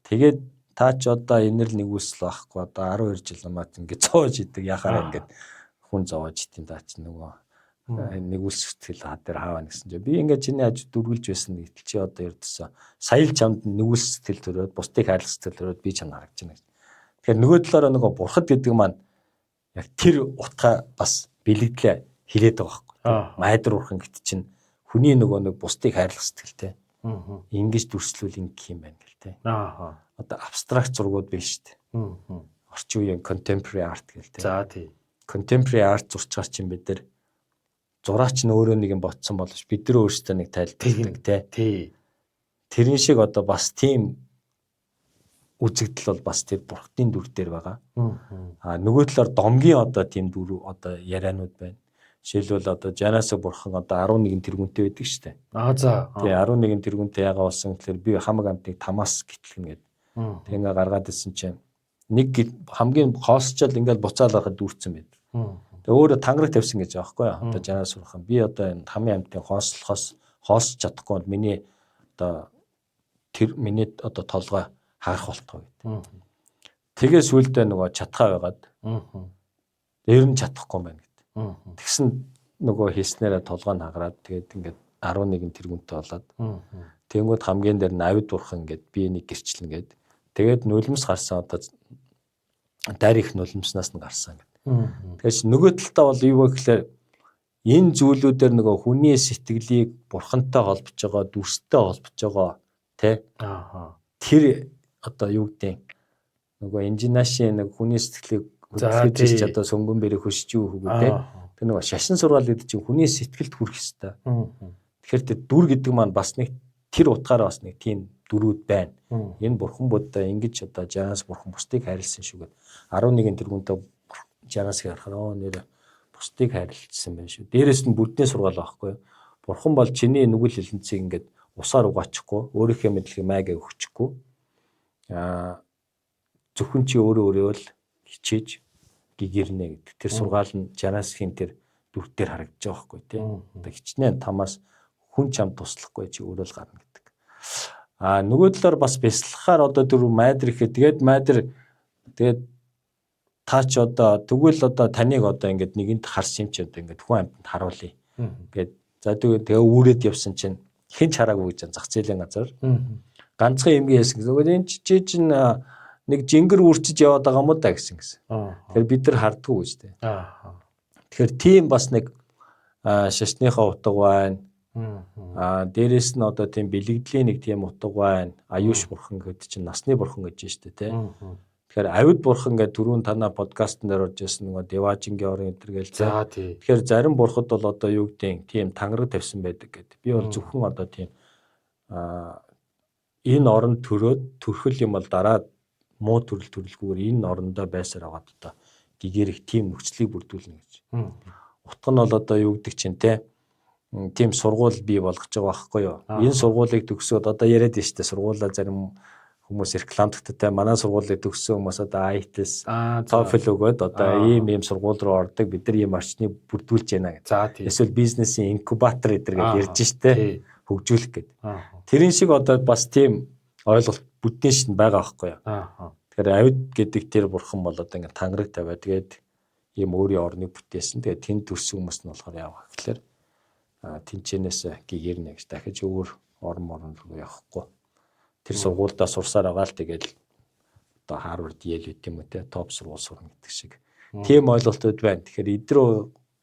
B: Тэгээд та ч одоо энэр нэг үсэл байхгүй одоо 12 жил намайг ингээд зоож идэг яхаараа ингээд хүн зоож идэв та чи нөгөө нэг үс сэтгэл хаа дээр хааваа гэсэн чинь би ингээд чиний хажууд дүргэлж байсан гэтэл чи одоо ердөөсөө сая л чамд нэг үс сэтгэл төрөөд бусдыг хайрлах сэтгэл төрөөд би чамд харагдаж байна гэж. Тэгэхээр нөгөө талаараа нөгөө бурхад гэдэг маань яг тэр утга бас бэлэгдлээ хэлээд байгаа байхгүй. Майдар бурхан гэт чинь хүний нөгөө нэг бусдыг хайрлах сэтгэлтэй. Ингэж дүрслүүл ингэх юм байна гэл те. Одоо абстракт зургууд биш шүү дээ. Орчин үеийн contemporary art гэл те.
A: За тий.
B: Contemporary art зурчгаар чинь бид нар зураач нь өөрөө нэг юм ботсон боловч бид нар өөрсдөө нэг тайлбарладаг те.
A: Тий.
B: Тэрэн шиг одоо бас тийм үзэгдэл бол бас тэр бурхны дүр дээр байгаа. Нөгөө талаар домгийн одоо тийм дүр одоо яриануд байна. Жишээлбэл одоо Жанаса бурхан одоо 11 тэргүүнтэй байдаг шүү дээ.
A: За.
B: Тэгээ 11 тэргүүнтэй яага болсон гэхээр би хамаг амтыг тамаас гэтлэн гээд. Тэг ингээ гаргаад ирсэн чинь нэг хамгийн хоосчол ингээл буцаал гарахад дүүрсэн байд. Тэгээ өөрөө тангараг тавьсан гэж байгаа байхгүй юу? Одоо Жанас бурхан би одоо энэ хамгийн амтыг хоослохоос хоосч чадахгүй бол миний одоо тэр миний одоо толгой харах болтгоо гэдэг. Тэгээ сүулдэ нөгөө чадхаа байгаад. Ер нь чадахгүй юм байна гэдэг. Тэгсэн нөгөө хийснээрээ толгой нь хагараад тэгээд ингээд 11 тэргүүнтэй болоод тэнгууд хамгийн дээр нь авид бурхан гэд би энийг гэрчлэнэ гэд. Тэгээд нулимс гарсан, одоо дайр их нулимснаас нь гарсан гэд. Тэгэхээр чи нөгөө талдаа бол юу вэ гэхээр энэ зүйлүүдээр нөгөө хүний сэтгэлийг бурхантай холбож байгаа, дүрстэй холбож байгаа тий. Тэр одоо юу гэдэг нөгөө инжинашийн нэг хүний сэтгэлийг хөдөлгөж чи одоо сөнгөн бэрэг хөшиж юу хөгөө тий. Тэр нөгөө шашин сургаал гэдэг чинь хүний сэтгэлд хүрэх хэвээр. Тэгэхээр тэр дүр гэдэг маань бас нэг тэр утгаараа бас нэг тийм дүрүүд байна. Энэ бурхан будда ингэж одоо Жанас бурхан бусдыг хайрлсан шүү гэд 11 тэргүүнтэй Жанасыг харахаар оо нэр бусдыг хайрлцсан байх шүү. Дээрээс нь буддын сургаал байхгүй юу? Бурхан бол чиний нүгэл хилэнцгийг ингээд усаар угаачихгүй, өөрийнхөө мэдлэгийг майгаа өгчихгүй. Зөвхөн чи өөрөө өөрөө л хичээж гэгэрнэ гэдэг. Тэр сургаал нь Жанасхийн тэр дүр дээр харагдаж байгаа байхгүй тий. Одоо хичнээн тамаас хүн чам туслахгүй чи өөрөө л гарна гэдэг. Нөгөө талаар бас бясалгахаар одоо тэр майдэр ихэд тэгээд майдэр тэгээд та ч одоо тэгвэл одоо таныг одоо ингээд нэгэнт харсан юм чи одоо ингээд хүн амьтанд харуулъя. Гээд за тэгээ үүрээд явсан чинь хэн ч хараагүй гэж зах зээлийн газар. Ганцхан эмгийн хэлсэн гэсэн. Энэ чи чинь нэг жингэр үрчиж яваад байгаа юм уу да гэсэн гэсэн. Тэгэхээр бид нар хардггүй гэж тэ. Тэгэхээр тийм бас нэг шашныхаа утга байна. Дээрээс нь одоо тийм бэлэгдлийн нэг тийм утга байна. Аюуш бурхан гэдэг чинь насны бурхан гэж байна шүү дээ, тэ. Тэгэхээр авид бурхан гэдэг түрүүн танаа подкастн дээр орж ирсэн нөгөө Деважингийн орон энэ төр гээл.
A: За тий.
B: Тэгэхээр зарим бурхад бол одоо юу гэдэг тийм тангараг тавьсан байдаг гэдэг. Би бол зөвхөн одоо тийм энэ орон төрөөд төрхөл юм бол дараа муу төрөл төрөлгүүгээр энэ орондоо байсаар аваад одоо гэгэрэх тийм нөхцөлийг бүрдүүлнэ гэж. Утга нь бол одоо юу гэдэг чинь те тийм сургууль бий болгож байгаа байхгүй юу? Энэ сургуулийг төгсөөд одоо яриад нь штэ сургуулаа зарим хүмүүс рекламдагтай манай сургуулийг төгссөн хүмүүс одоо IELTS, TOEFL өгөөд одоо ийм ийм сургууль руу ордог, бид нар ийм орчныг бүрдүүлж байна гэдэг. Эсвэл бизнесийн инкубатор эдэр гэж ярьж штэ хөгжүүлэх гэдэг. Тэрэн шиг одоо бас тийм ойлголт буддийн шин байгаа байхгүй юу? Тэгэхээр авид гэдэг тэр бурхан бол одоо ингээд тангараг тавиа тэгээд ийм өөрийн орныг бүтээсэн. Тэгээд тэнд төрсөн хүмүүс нь болохоор яав гэхэлэр тэнчэнээс гэгэрнэ гэж дахиж өөр орон морон руу явахгүй. Тэр сургуульдаа сурсаар байгаа л тэгэл одоо Харвард, Yale гэдэг юм уу те топ сургууль сурна гэдэг шиг. Тийм ойлголтууд байна. Тэгэхээр эдрөө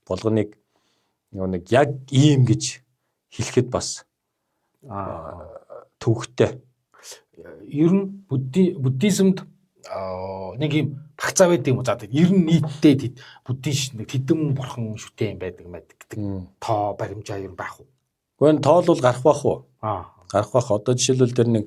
B: болгоныг нэг яг ийм гэж хэлэхэд бас төвхтэй.
A: Ер нь буддизмд нэг юм багцаа байдаг юм уу? За ер нь нийтдээ буддийн нэг тэдэн бурхан шүтээ юм байдаг гэдэг тоо баримжаа ер нь байх уу?
B: Гэхдээ энэ тоол бол гарах байх уу? Гарах байх. Одоо жишээлбэл тэр нэг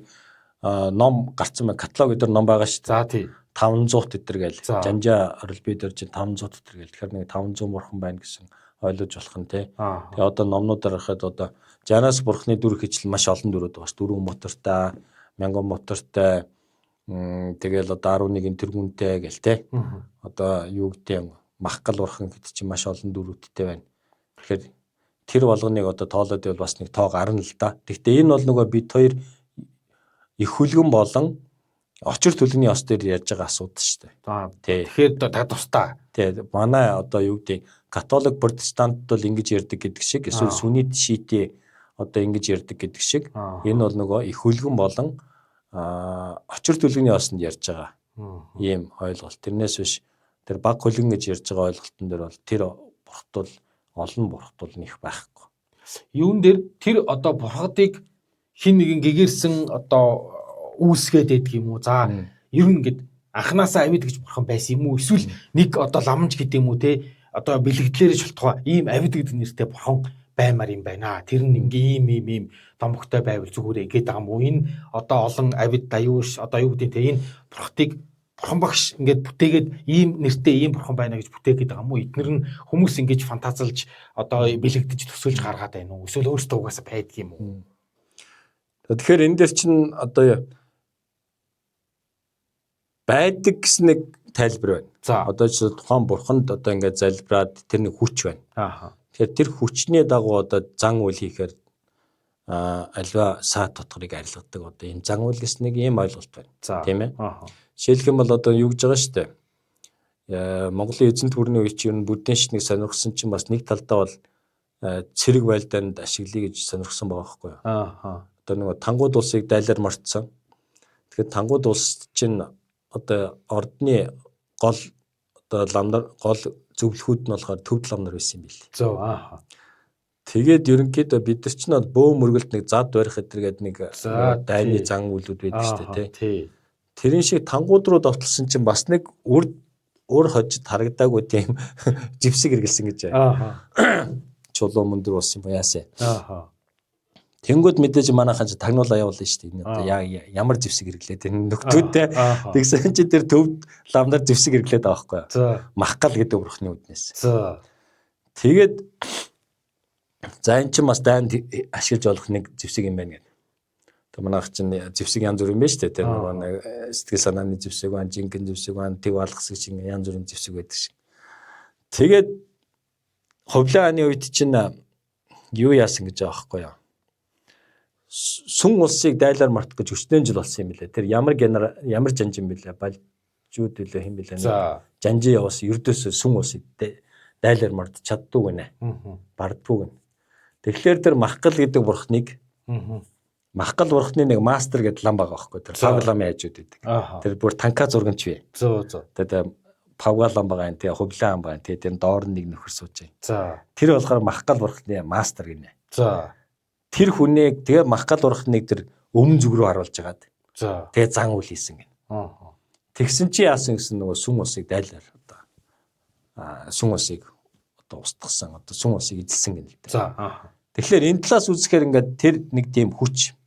B: ном гарцсан байна. Каталог дээр ном байгаа шүү дээ.
A: За тий.
B: 500 тэтэр гээл. Жанжаа орилби дээр чинь 500 тэтэр гээл. Тэгэхээр нэг 500 бурхан байна гэсэн ойлгож болох нь тий. Тэгээ одоо номнуудаар харахад одоо Жанас бурхны дүр хичлэл маш олон дүрүүд байгаа ш. 4 мотортой, 1000 мотортой, тэгэл одоо 11 тэргүүнтэй гэл те. Одоо юу гэдэг махгал бурхан гэдэг чинь маш олон дүрүүдтэй байна. Тэгэхээр тэр болгоныг одоо тоолоод байвал бас нэг тоо гарна л да. Гэхдээ энэ бол нөгөө бид хоёр их хүлгэн болон очир төлөвний ёс дээр ярьж байгаа асуудал шүү дээ.
A: Тий. Тэгэхээр та тусдаа.
B: Тий. Манай одоо юу гэдэг католик протестант бол ингэж ярьдаг гэдэг шиг эсвэл сүннит шиити одоо ингэж ярьдаг гэдэг шиг энэ бол нөгөө их хүлгэн болон очир төлөвний ёсонд ярьж байгаа ийм ойлголт. Тэрнээс биш тэр баг хүлгэн гэж ярьж байгаа ойлголтон дээр бол тэр бурхтул олон бурхтул нэх байхгүй.
A: Юун дээр тэр одоо бурхадыг хин нэгэн гэгэрсэн одоо үүсгээд байдаг юм уу? За ер нь ингээд анханасаа авид гэж бурхан байсан юм уу? Эсвэл нэг одоо ламж гэдэг юм уу те одоо бэлэгдлээрээ шултугай ийм авид гэдэг нэртэй бурхан баймар юм байна. Тэр нь ингээ ийм ийм ийм домогтой байвал зүгээрээ гээд байгаа юм уу? Энэ одоо олон авид даюуш одоо юу гэдэг те энэ бурхтыг бурхан багш ингээд бүтээгээд ийм нэртэй ийм бурхан байна гэж бүтээгээд байгаа юм уу? Эднэр нь хүмүүс ингэж фантазлж одоо бэлэгдэж төсөөлж гаргаад байна уу? Эсвэл өөрсдөө угаасаа байдаг юм уу?
B: Тэгэхээр энэ дээр чинь одоо байдаг гэсэн нэг тайлбар байна. Одоо ч тухайн бурханд одоо ингээд залбираад тэр нэг хүч байна. Тэгэхээр тэр хүчний дагуу одоо зан үйл хийхээр альва саа дотгорыг арилгадаг одоо энэ зан үйл гэсэн нэг ийм ойлголт байна. Тийм ээ. Жишээлх юм бол одоо юу гэж байгаа шүү дээ. Монголын эзэнт гүрний үе чинь ер нь буддийн шашныг сонирхсон чинь бас нэг талдаа бол цэрэг байлдаанд ашиглая гэж сонирхсан байгаа байхгүй юу?
A: Аа.
B: Одоо нөгөө тангууд улсыг дайлаар мартсан. Тэгэхээр тангууд улс чинь одоо ордны гол одоо ламнар гол зөвлөхүүд нь болохоор төвд ламнар байсан юм бил.
A: Зөв. Аа.
B: Тэгээд ерөнхийдөө бид нар ч нь бол бөө мөргөлд нэг зад барих гэтэргээд нэг дайны зан үйлүүд байдаг шүү дээ, тий. Тэрэн шиг тангууд руу довтлсон чинь бас нэг үр хожид харагдаагүй тийм живсэг эргэлсэн гэж.
A: Аа.
B: Чулуу мөндөр болсон юм яасаа.
A: Аа.
B: Тэнгүүд мэдээж манайхан чи тагнуулаа явуулна шүү дээ. Одоо ямар зэвсэг хэрэглээд энэ нөхдүүдтэй тэгсэн чи тэр төвд ламнар зэвсэг хэрэглээд байгаа байхгүй юу? Махгал гэдэг бурхны үднэс.
A: За.
B: Тэгээд за эн чинь бас дайнд ашиглаж болох нэг зэвсэг юм байна гэдэг. Тэр манайх чинь зэвсэг янз бүр юм байна шүү дээ. Тэр нөгөө нэг сэтгэл санааны зэвсэг байна, жинхэнэ зэвсэг байна, төв алгасаг чинь янз бүрийн зэвсэг байдаг шин. Тэгээд Хувлаа хааны үед чинь юу яасан гэж байгаа байхгүй юу? Сүн улсыг дайлаар мартах гэж өчнөөн жил болсон юм билээ. Тэр ямар генерал ямар жанжин билээ? Балжууд билээ хэн билээ? Жанжин явуулсан ердөөсөө сүн улсыг дайлаар мартаж чаддгүй гинэ. Бардгүй гинэ. Тэгэхээр тэр Махгал гэдэг бурхныг Махгал бурхны нэг мастер гэдэг лам байгаа байхгүй. Тэр Павга ламын хажууд байдаг. Тэр бүр танка зургамч бий.
A: Зөв зөв.
B: Тэгээд Павга лам байгаа юм тий, Хувлаа ам байгаа юм тий. Тэр доор нэг нөхөр сууж байна.
A: За.
B: Тэр болохоор Махгал бурхны мастер гинэ.
A: За.
B: Тэр хүнийг тэгээ Махгал бурхныг тэр өмнө зүг рүү харуулж хагаад.
A: За.
B: Тэгээ зан үйл хийсэн гинэ.
A: Аа.
B: Тэгсэн чи яасан гэсэн нөгөө сүм усыг дайлаар одоо сүм усыг одоо устгасан, одоо сүм усыг эзэлсэн гинэ л дээ.
A: За. Аа.
B: Тэгэхээр энэ талаас үзэхээр ингээд тэр нэг тийм хүч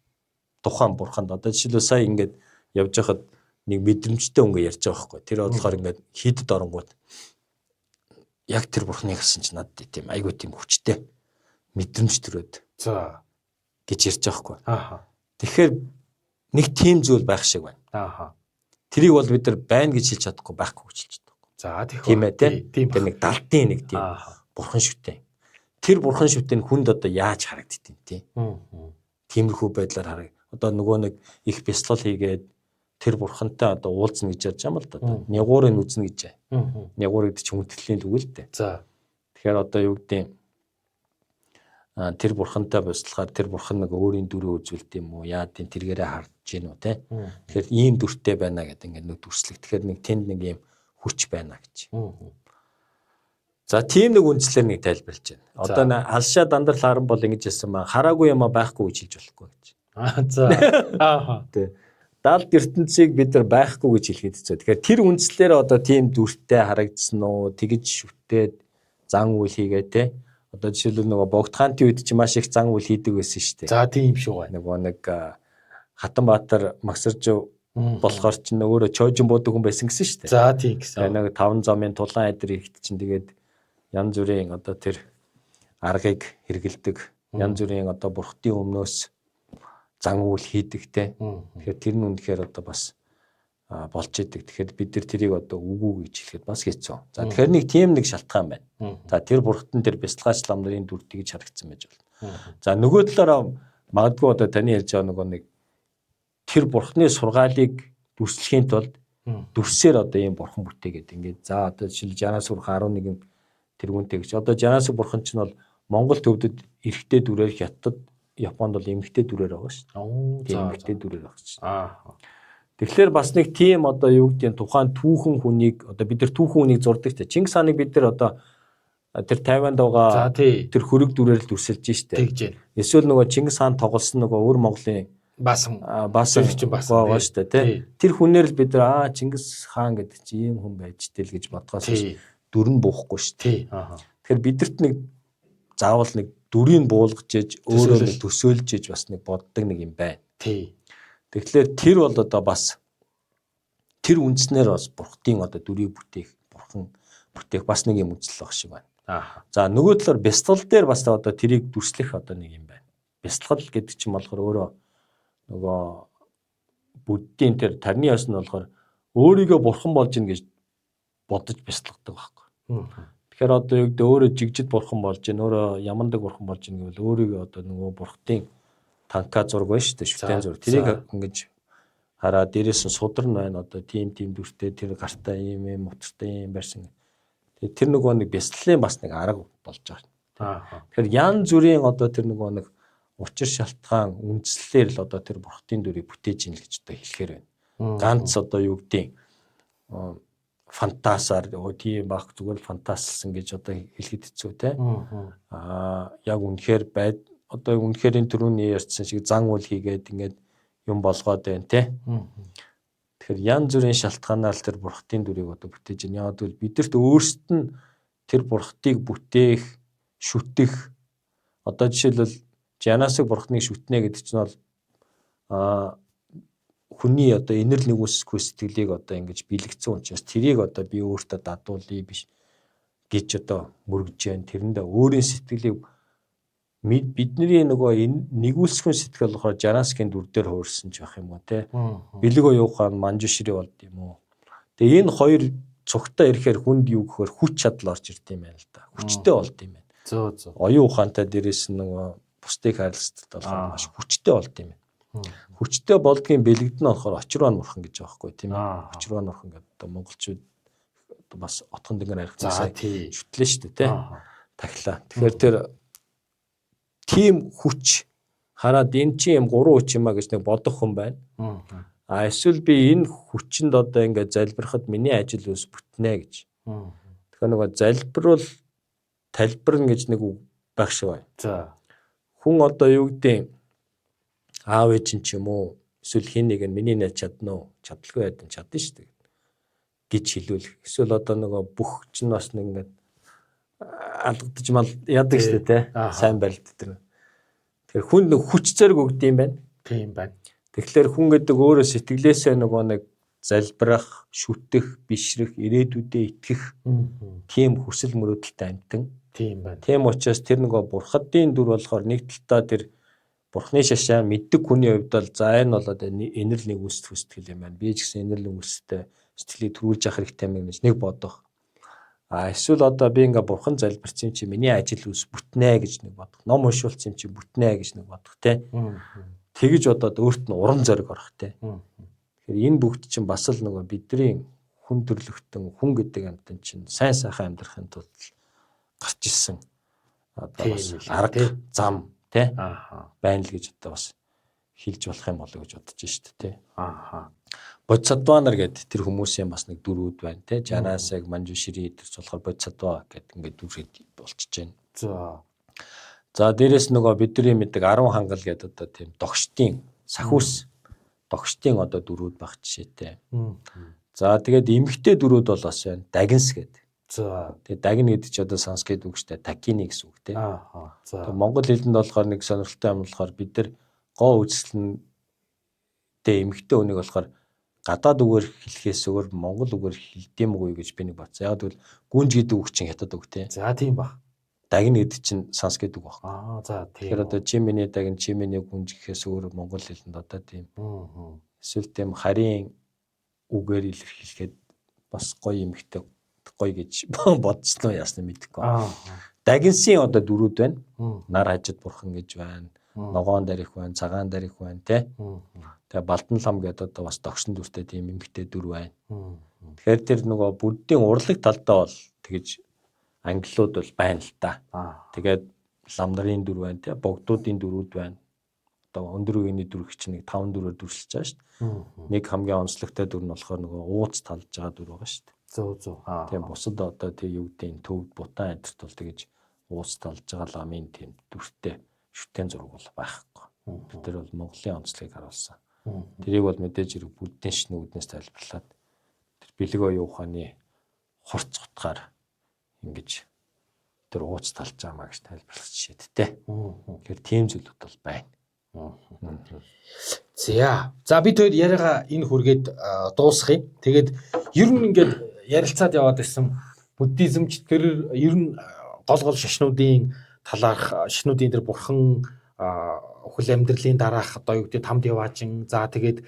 B: тухайн бурханд одоо жишээлбэл сая ингээд явж байхад нэг мэдрэмжтэй өнгө ярьж байгаа байхгүй. Тэр болохоор ингээд хийдэд оронгууд яг тэр бурхныг харсан чинь надад тийм айгүй тийм хүчтэй мэдрэмж төрөөд.
A: За.
B: Гэж ярьж байгаа байхгүй.
A: Аа.
B: Тэгэхээр нэг тийм зүйл байх шиг байна.
A: Аа.
B: Тэрийг бол бид нар байна гэж хэлж чадахгүй, байхгүй гэж хэлж чадахгүй.
A: За тийм.
B: Тийм ээ тий. Тэр нэг далдын нэг тийм бурхан шүтэн. Тэр бурхан шүтэн хүнд одоо яаж харагддیں тий. Тиймэрхүү байдлаар хараг. Одоо нөгөө нэг их бясалгал хийгээд тэр бурхантай одоо уулзна гэж ярьж байгаа юм л да. Нягуурыг үзнэ гэж. Нягуур гэдэг чинь хүндэтгэлийн л үг л дээ.
A: За.
B: Тэгэхээр одоо юу гэдэг тэр бурхантай бясалгаар тэр бурхан нэг өөрийн дүрээ үзүүлд юм уу? Яа тийм тэргээрээ харж гин үү те. Тэгэхээр ийм дүртэй байна гэдэг ингээд нэг дүрслэг. Тэгэхээр нэг тэнд нэг ийм хүч байна гэж. За тийм нэг үндслээр нэг тайлбарлаж байна. Одоо алшаа дандар ларан бол ингэж хэлсэн маань хараагүй юмаа байхгүй гэж хэлж болохгүй гэж.
A: Аа за. Аа.
B: Тэ. Далд ертөнцийг бид нар байхгүй гэж хэлэхэд хэцүү. Тэгэхээр тэр үндслээр одоо тийм дүртэй харагдсан уу? Тэгж шүтээд зан үйл хийгээ те. Одоо жишээлбэл нөгөө Богдхаантын үед чинь маш их зан үйл хийдэг байсан шүү дээ.
A: За тийм шүү гай.
B: Нөгөө нэг Хатанбаатар Магсаржив болохоор чинь өөрөө чойжин буудаг хүн байсан гэсэн шүү дээ.
A: За тийм гэсэн.
B: Нэг 5 замын тулаан айдар ихт чинь тэгээд янз бүрийн одоо тэр аргыг хэрэгэлдэг. Янз бүрийн одоо бурхтын өмнөөс зан үйл хийдэг те. Тэгэхээр тэр нь үнэхээр одоо бас болж идэг. Тэгэхээр бид нар тэрийг одоо үгүй гэж хэлэхэд бас хэцүү. За тэгэхээр нэг тийм нэг шалтгаан байна. За тэр бурхтан тэр бясалгаач лам нарын дүр тэгж харагдсан байж болно. За нөгөө талаараа магадгүй одоо таны ярьж байгаа нөгөө нэг тэр бурхны сургаалыг дүрслэхийн тулд дүрсээр одоо ийм бурхан бүтээгээд ингээд за одоо жишээл 60-аас бурхан 11 тэргүүнтэй гэж. Одоо 60-аас бурхан чинь бол Монгол төвдөд эрэгтэй дүрээр Хятад Японд бол эмэгтэй дүрээр байгаа шүү
A: дээ.
B: За эмэгтэй дүрээр байгаа шүү.
A: Аа.
B: Тэгэхээр бас нэг тийм одоо юу гэдгийг тухайн түүхэн хүнийг одоо бид нар түүхэн хүнийг зурдаг шүү дээ. Чингис хааныг бид нар одоо тэр Тайванд байгаа тэр хөрөг дүрээр л дүрсэлж штэ.
A: Тэгж байна.
B: Эсвэл нөгөө Чингис хаан тоглосон нөгөө өвөр Монголын
A: баасан
B: баасан байгаа штэ тий. Тэр хүнээр л бид нар Чингис хаан гэдэг чи ийм хүн байж тэл гэж бодгоос дүр нь буухгүй штэ.
A: Тий. Аа.
B: Тэгэхээр бидэрт нэг заавал нэг дүрийг буулгаж ээж өөрөө нэг төсөөлж ээж бас нэг боддог нэг юм байна.
A: Тий.
B: Тэгэхээр тэр бол одоо бас тэр үндснээр бас бурхтын одоо дүрийг бүтээх, бурхан бүтээх бас нэг юм үндсэл баг шиг байна.
A: Аа.
B: За нөгөө талаар бясалгал дээр бас одоо тэрийг дүрслэх одоо нэг юм байна. Бясалгал гэдэг чинь болохоор өөрөө нөгөө буддийн тэр тарны ёс нь болохоор өөрийгөө бурхан болж ийн гэж бодож бясалгадаг байхгүй. Тэгэхээр одоо юу гэдэг өөрөө жигжид бурхан болж ийн, өөрөө ямандаг бурхан болж ийн гэвэл өөрийгөө одоо нөгөө бурхтын танка зураг байна шүү дээ, шүтэн зураг. Тэрийг ингэж хараа дээрээс нь судар нь байна одоо тийм тийм дүртэй тэр гартаа ийм ийм мотортой ийм барьсан. Тэгээ тэр нөгөө нэг бясалгалын бас нэг арга болж байгаа. Тэгэхээр ян зүрийн одоо тэр нөгөө нэг учир шалтгаан үндслээр л одоо тэр бурхтын дүрийг бүтээж ийн л гэж одоо хэлэхээр байна. Ганц одоо юу гэдгийг фантазаар тийм байх зүгээр л фантазлсан гэж одоо хэлэхэд хэцүү те. Аа яг үнэхээр байд одоо үнэхээр энэ түрүүний ярьсан шиг зан үйл хийгээд ингээд юм болгоод байна те. Тэгэхээр янз бүрийн шалтгаанаар л тэр бурхтын дүрийг одоо бүтээж байна. Яг гэвэл бидэрт өөрсдөд нь тэр бурхтыг бүтээх, шүтэх одоо жишээлбэл Жанасыг бурхныг шүтнэ гэдэг чинь бол хүний одоо инэрл нэгүсэхгүй сэтгэлийг одоо ингэж бэлэгдсэн учраас тэрийг одоо би өөртөө дадуулъя биш гэж одоо мөргөж जैन. Тэрэндээ өөрийн сэтгэлийг бидний нөгөө нэгүүлсэхүн сэтгэл болохоор Жанаскийн дүр дээр хуурсан ч байх юм уу те. Бэлэг оюун ухаан Манжушри болд юм уу. Тэгээ энэ хоёр цугтаа ирэхээр хүнд юу гэхээр хүч чадал орж ирд юм байна л да. Хүчтэй болд юм байна.
A: Зөө зөө.
B: Оюун ухаантай дээрээс нь нөгөө бусдыг харилцдаг болохоор маш хүчтэй болд юм байна. Хүчтэй болдгийн бэлэгд нь болохоор очирван мурхан гэж байгаа байхгүй тийм ээ. Очирван мурхан гэдэг одоо монголчууд бас отхон дэнгэр архины сая шүтлээ шүү дээ тий. Тахилаа. Тэгэхээр тэр тийм хүч хараад энэ чи юм гурван хүч юм а гэж нэг бодох хүн байна. А эсвэл би энэ хүчинд одоо ингээд залбирахад миний ажил ус бүтнэ гэж. Тэгэхээр нөгөө залбирвал талбирна гэж нэг үг байх шиг байна.
A: За.
B: Хүн одоо юу гэдэг аав ээж нь ч юм уу эсвэл хин нэг нь миний найз чадна уу? Чадалгүй байдан чадна шүү дээ гэж хэлүүл. Эсвэл одоо нөгөө бүх чинь бас нэг ингээд алгадаж мал яадаг шүү дээ, тэ. Сайн барилт тэр. Тэгэхээр хүн нэг хүч зэрэг өгд юм байна.
A: Тийм байна.
B: Тэгэхээр хүн гэдэг өөрөө сэтгэлээсээ нөгөө нэг залбирах, шүтэх, бишрэх, ирээдүйдээ итгэх тийм хүсэл мөрөөдөлтэй амьтан.
A: Тийм байна.
B: Тийм учраас тэр нөгөө бурхадын дүр болохоор нэг талдаа тэр бурхны шашаа мэддэг хүний хувьд бол за энэ бол одоо энэрл нэг үүсэх сэтгэл юм байна. Би ч гэсэн энэрл үүсэлтэй сэтгэлийг төрүүлж явах хэрэгтэй юм гэж нэг бодох. А эсвэл одоо би ингээ бурхан залбирсан юм чи миний ажил үс бүтнэ гэж нэг бодох. Ном уншуулсан юм чи бүтнэ гэж нэг бодох те. Тэгэж бодоод өөрт нь урам зориг орох те. Тэгэхээр энэ бүгд чинь бас л нөгөө бидний хүн төрлөختөн хүн гэдэг амьтан чинь сайн сайхан амьдрахын тулд гарч ирсэн одоо бас арга зам тэ байна л гэж одоо бас хэлж болох юм болоо гэж бодож шít тэ. Бодисатва нар гэдэг тэр хүмүүсийн бас нэг дүрүүд байна тэ. Жанасаг, Манжушири тэр болохоор Бодисатва гэдэг ингээд дүрхэд болчихж байна.
A: За.
B: За дээрэс нөгөө бидний мэддэг 10 хангал гэдэг одоо тийм догштын сахиус догштын одоо дүрүүд баг жишээтэй. За тэгээд эмгтэй дүрүүд бол бас байна. Дагинс гэдэг.
A: За.
B: Тэгээд дагин гэдэг чи одоо санскрит үг шүү дээ. Такини гэсэн үг тийм.
A: Аа. За.
B: Монгол хэлэнд болохоор нэг сонирхолтой юм болохоор бид нар гоо үзэсгэлэнтэй эмгтэй хүнийг болохоор гадаад үгээр хэлэхээс өөр монгол үгээр хэлдэм үгүй гэж би нэг бодсон. Яг тэгвэл гүнж гэдэг үг чинь хятад үг тийм.
A: За тийм баг.
B: Дагин гэдэг чинь санскрит үг баг.
A: Аа за тийм.
B: Тэгэхээр одоо чи миний дагин, чи миний гүнж гэхээс өөр монгол хэлэнд одоо тийм. Эсвэл тийм харийн үгээр илэрхийлэхэд бас гоё эмгтэй гоё гэж бодсон уу ясна мэдэхгүй. Дагинсын одоо дүрүүд байна. Нар хажид бурхан гэж байна. Ногоон дарих байна, цагаан дарих байна те. Тэгээ Балдан лам гэдэг одоо бас догшин дүртэй тийм эмгтэй дүр байна. Тэгэхээр тэр нөгөө буддийн урлаг талдаа бол тэгэж ангиллууд бол байна л та. Тэгээд лам нарын дүр байна те, богдуудын дүрүүд байна. Одоо өндөр үеийн дүр гэх чинь нэг 5 дүрээр дүрсэлж байгаа шүү дээ. Нэг хамгийн онцлогтой дүр нь болохоор нөгөө ууц талж байгаа дүр байгаа шүү дээ.
A: Зөв зөв.
B: Тийм бусад одоо тэг юу гэдэг төв бутан энтерт бол тэгэж ууц талж байгаа ламын тийм дүртэй шүтэн зураг бол байхгүй. Бид нар бол Монголын онцлогийг харуулсан. Тэрийг бол мэдээж хэрэг буддийн шинэ үүднээс тайлбарлаад тэр бэлэг оюун ухааны хурц утгаар ингэж тэр ууц талж байгаа маа гэж тайлбарлах жишээдтэй. Тэгэхээр тийм зүйлүүд бол байна.
A: За. За бид хоёр яриагаа энэ хүргээд дуусгая. Тэгээд ер нь ингээд ярилцаад яваад байсан буддизмч тэр ер нь гол гол шашнуудын талаарх шашнуудын тэр бурхан үхэл амьдралын дараах одоо юу гэдэг тамд яваачин за тэгээд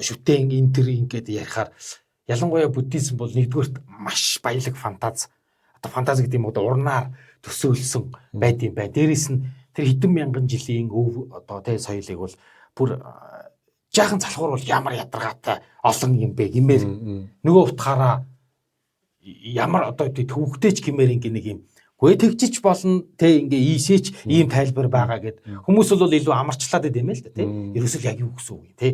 A: шүтэн энэ төр ингээд ярихаар ялангуяа буддизм бол нэгдүгээрт маш баялаг фантаз одоо фантаз гэдэг юм одоо урнаар төсөөлсөн байд юм байна. Дээрээс нь тэр хэдэн мянган жилийн өв одоо тэ соёлыг бол бүр жаахан залхуур бол ямар ядаргаатай олон юм бэ гэмээр нөгөө утгаараа ямар одоо төвөгтэйч гэмээр ингээ нэг юм Гүй тэгжиж болно те, ингээ ийшээч ийм тайлбар байгаа гэд хүмүүс бол илүү амарчлаад байд юм л да те. Ерөөсөл яг юу гэсэн үг юм те.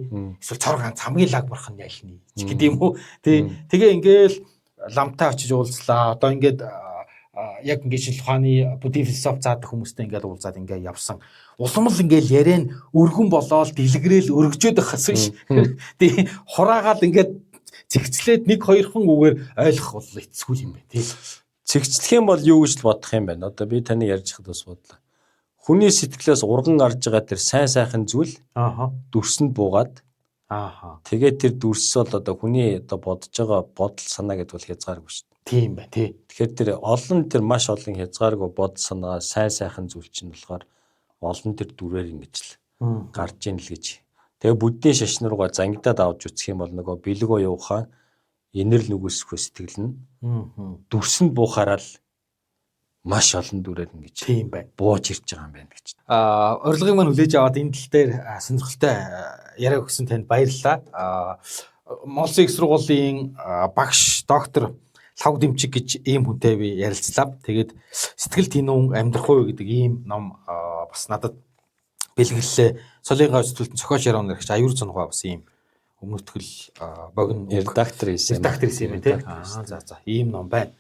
A: Эсвэл цор ганц хамгийн лаг бурхан ялны ч гэдэг юм уу те. Тэгээ ингээл ламтай очиж уулзлаа. Одоо ингээд яг ингээд шинжлэх ухааны буддийн философи заадаг хүмүүстэй ингээд уулзаад ингээд явсан. Улам л ингээд яриа нь өргөн болоод дэлгэрэл өргөжөөд байхаас биш. Тэгээ хураагаад ингээд зэгцлээд нэг хоёрхан үгээр ойлгох бол хэцүү юм байна тий.
B: Цэгцлэх юм бол юу гэж л бодох юм байна. Одоо би таны ярьж хад бас бодлоо. Хүний сэтгэлээс урган гарч байгаа тэр сайн сайхан зүйл дүрсэнд буугаад тэгээд тэр дүрс бол одоо хүний одоо бодож байгаа бодол санаа гэдэг бол хязгааргүй шүү дээ.
A: Тийм байна тий.
B: Тэгэхээр тэр олон тэр маш олон хязгааргүй бодол санаа сайн сайхан зүйл чинь болохоор олон тэр дүрээр ингэж л гарч ийн л гэж. Тэгээ буддийн шашин руугаа зангидаад авч үзэх юм бол нөгөө бэлэг оюун ухаан инэрл нүгэлсэхгүй сэтгэл нь дүрсэнд буухаараа л маш олон дүрээр ингэж
A: тийм байна.
B: Бууж ирж байгаа юм байна гэж.
A: Урилгыг маань хүлээж аваад энэ тал дээр сонирхолтой яриа өгсөн танд баярлалаа. Монголын их сургуулийн багш доктор Лхагва Дэмчиг гэж ийм хүнтэй би ярилцлаа. Тэгээд сэтгэл тэнүүн амьдрах уу гэдэг ийм ном бас надад бэлгэллээ. Солийн гавь зүтгэлтэн зохиолч яриа нэрхч аюур зунгаа бас ийм өмнөтгөл богино
B: редактор хийсэн.
A: Редактор хийсэн юм тий. За за ийм ном байна.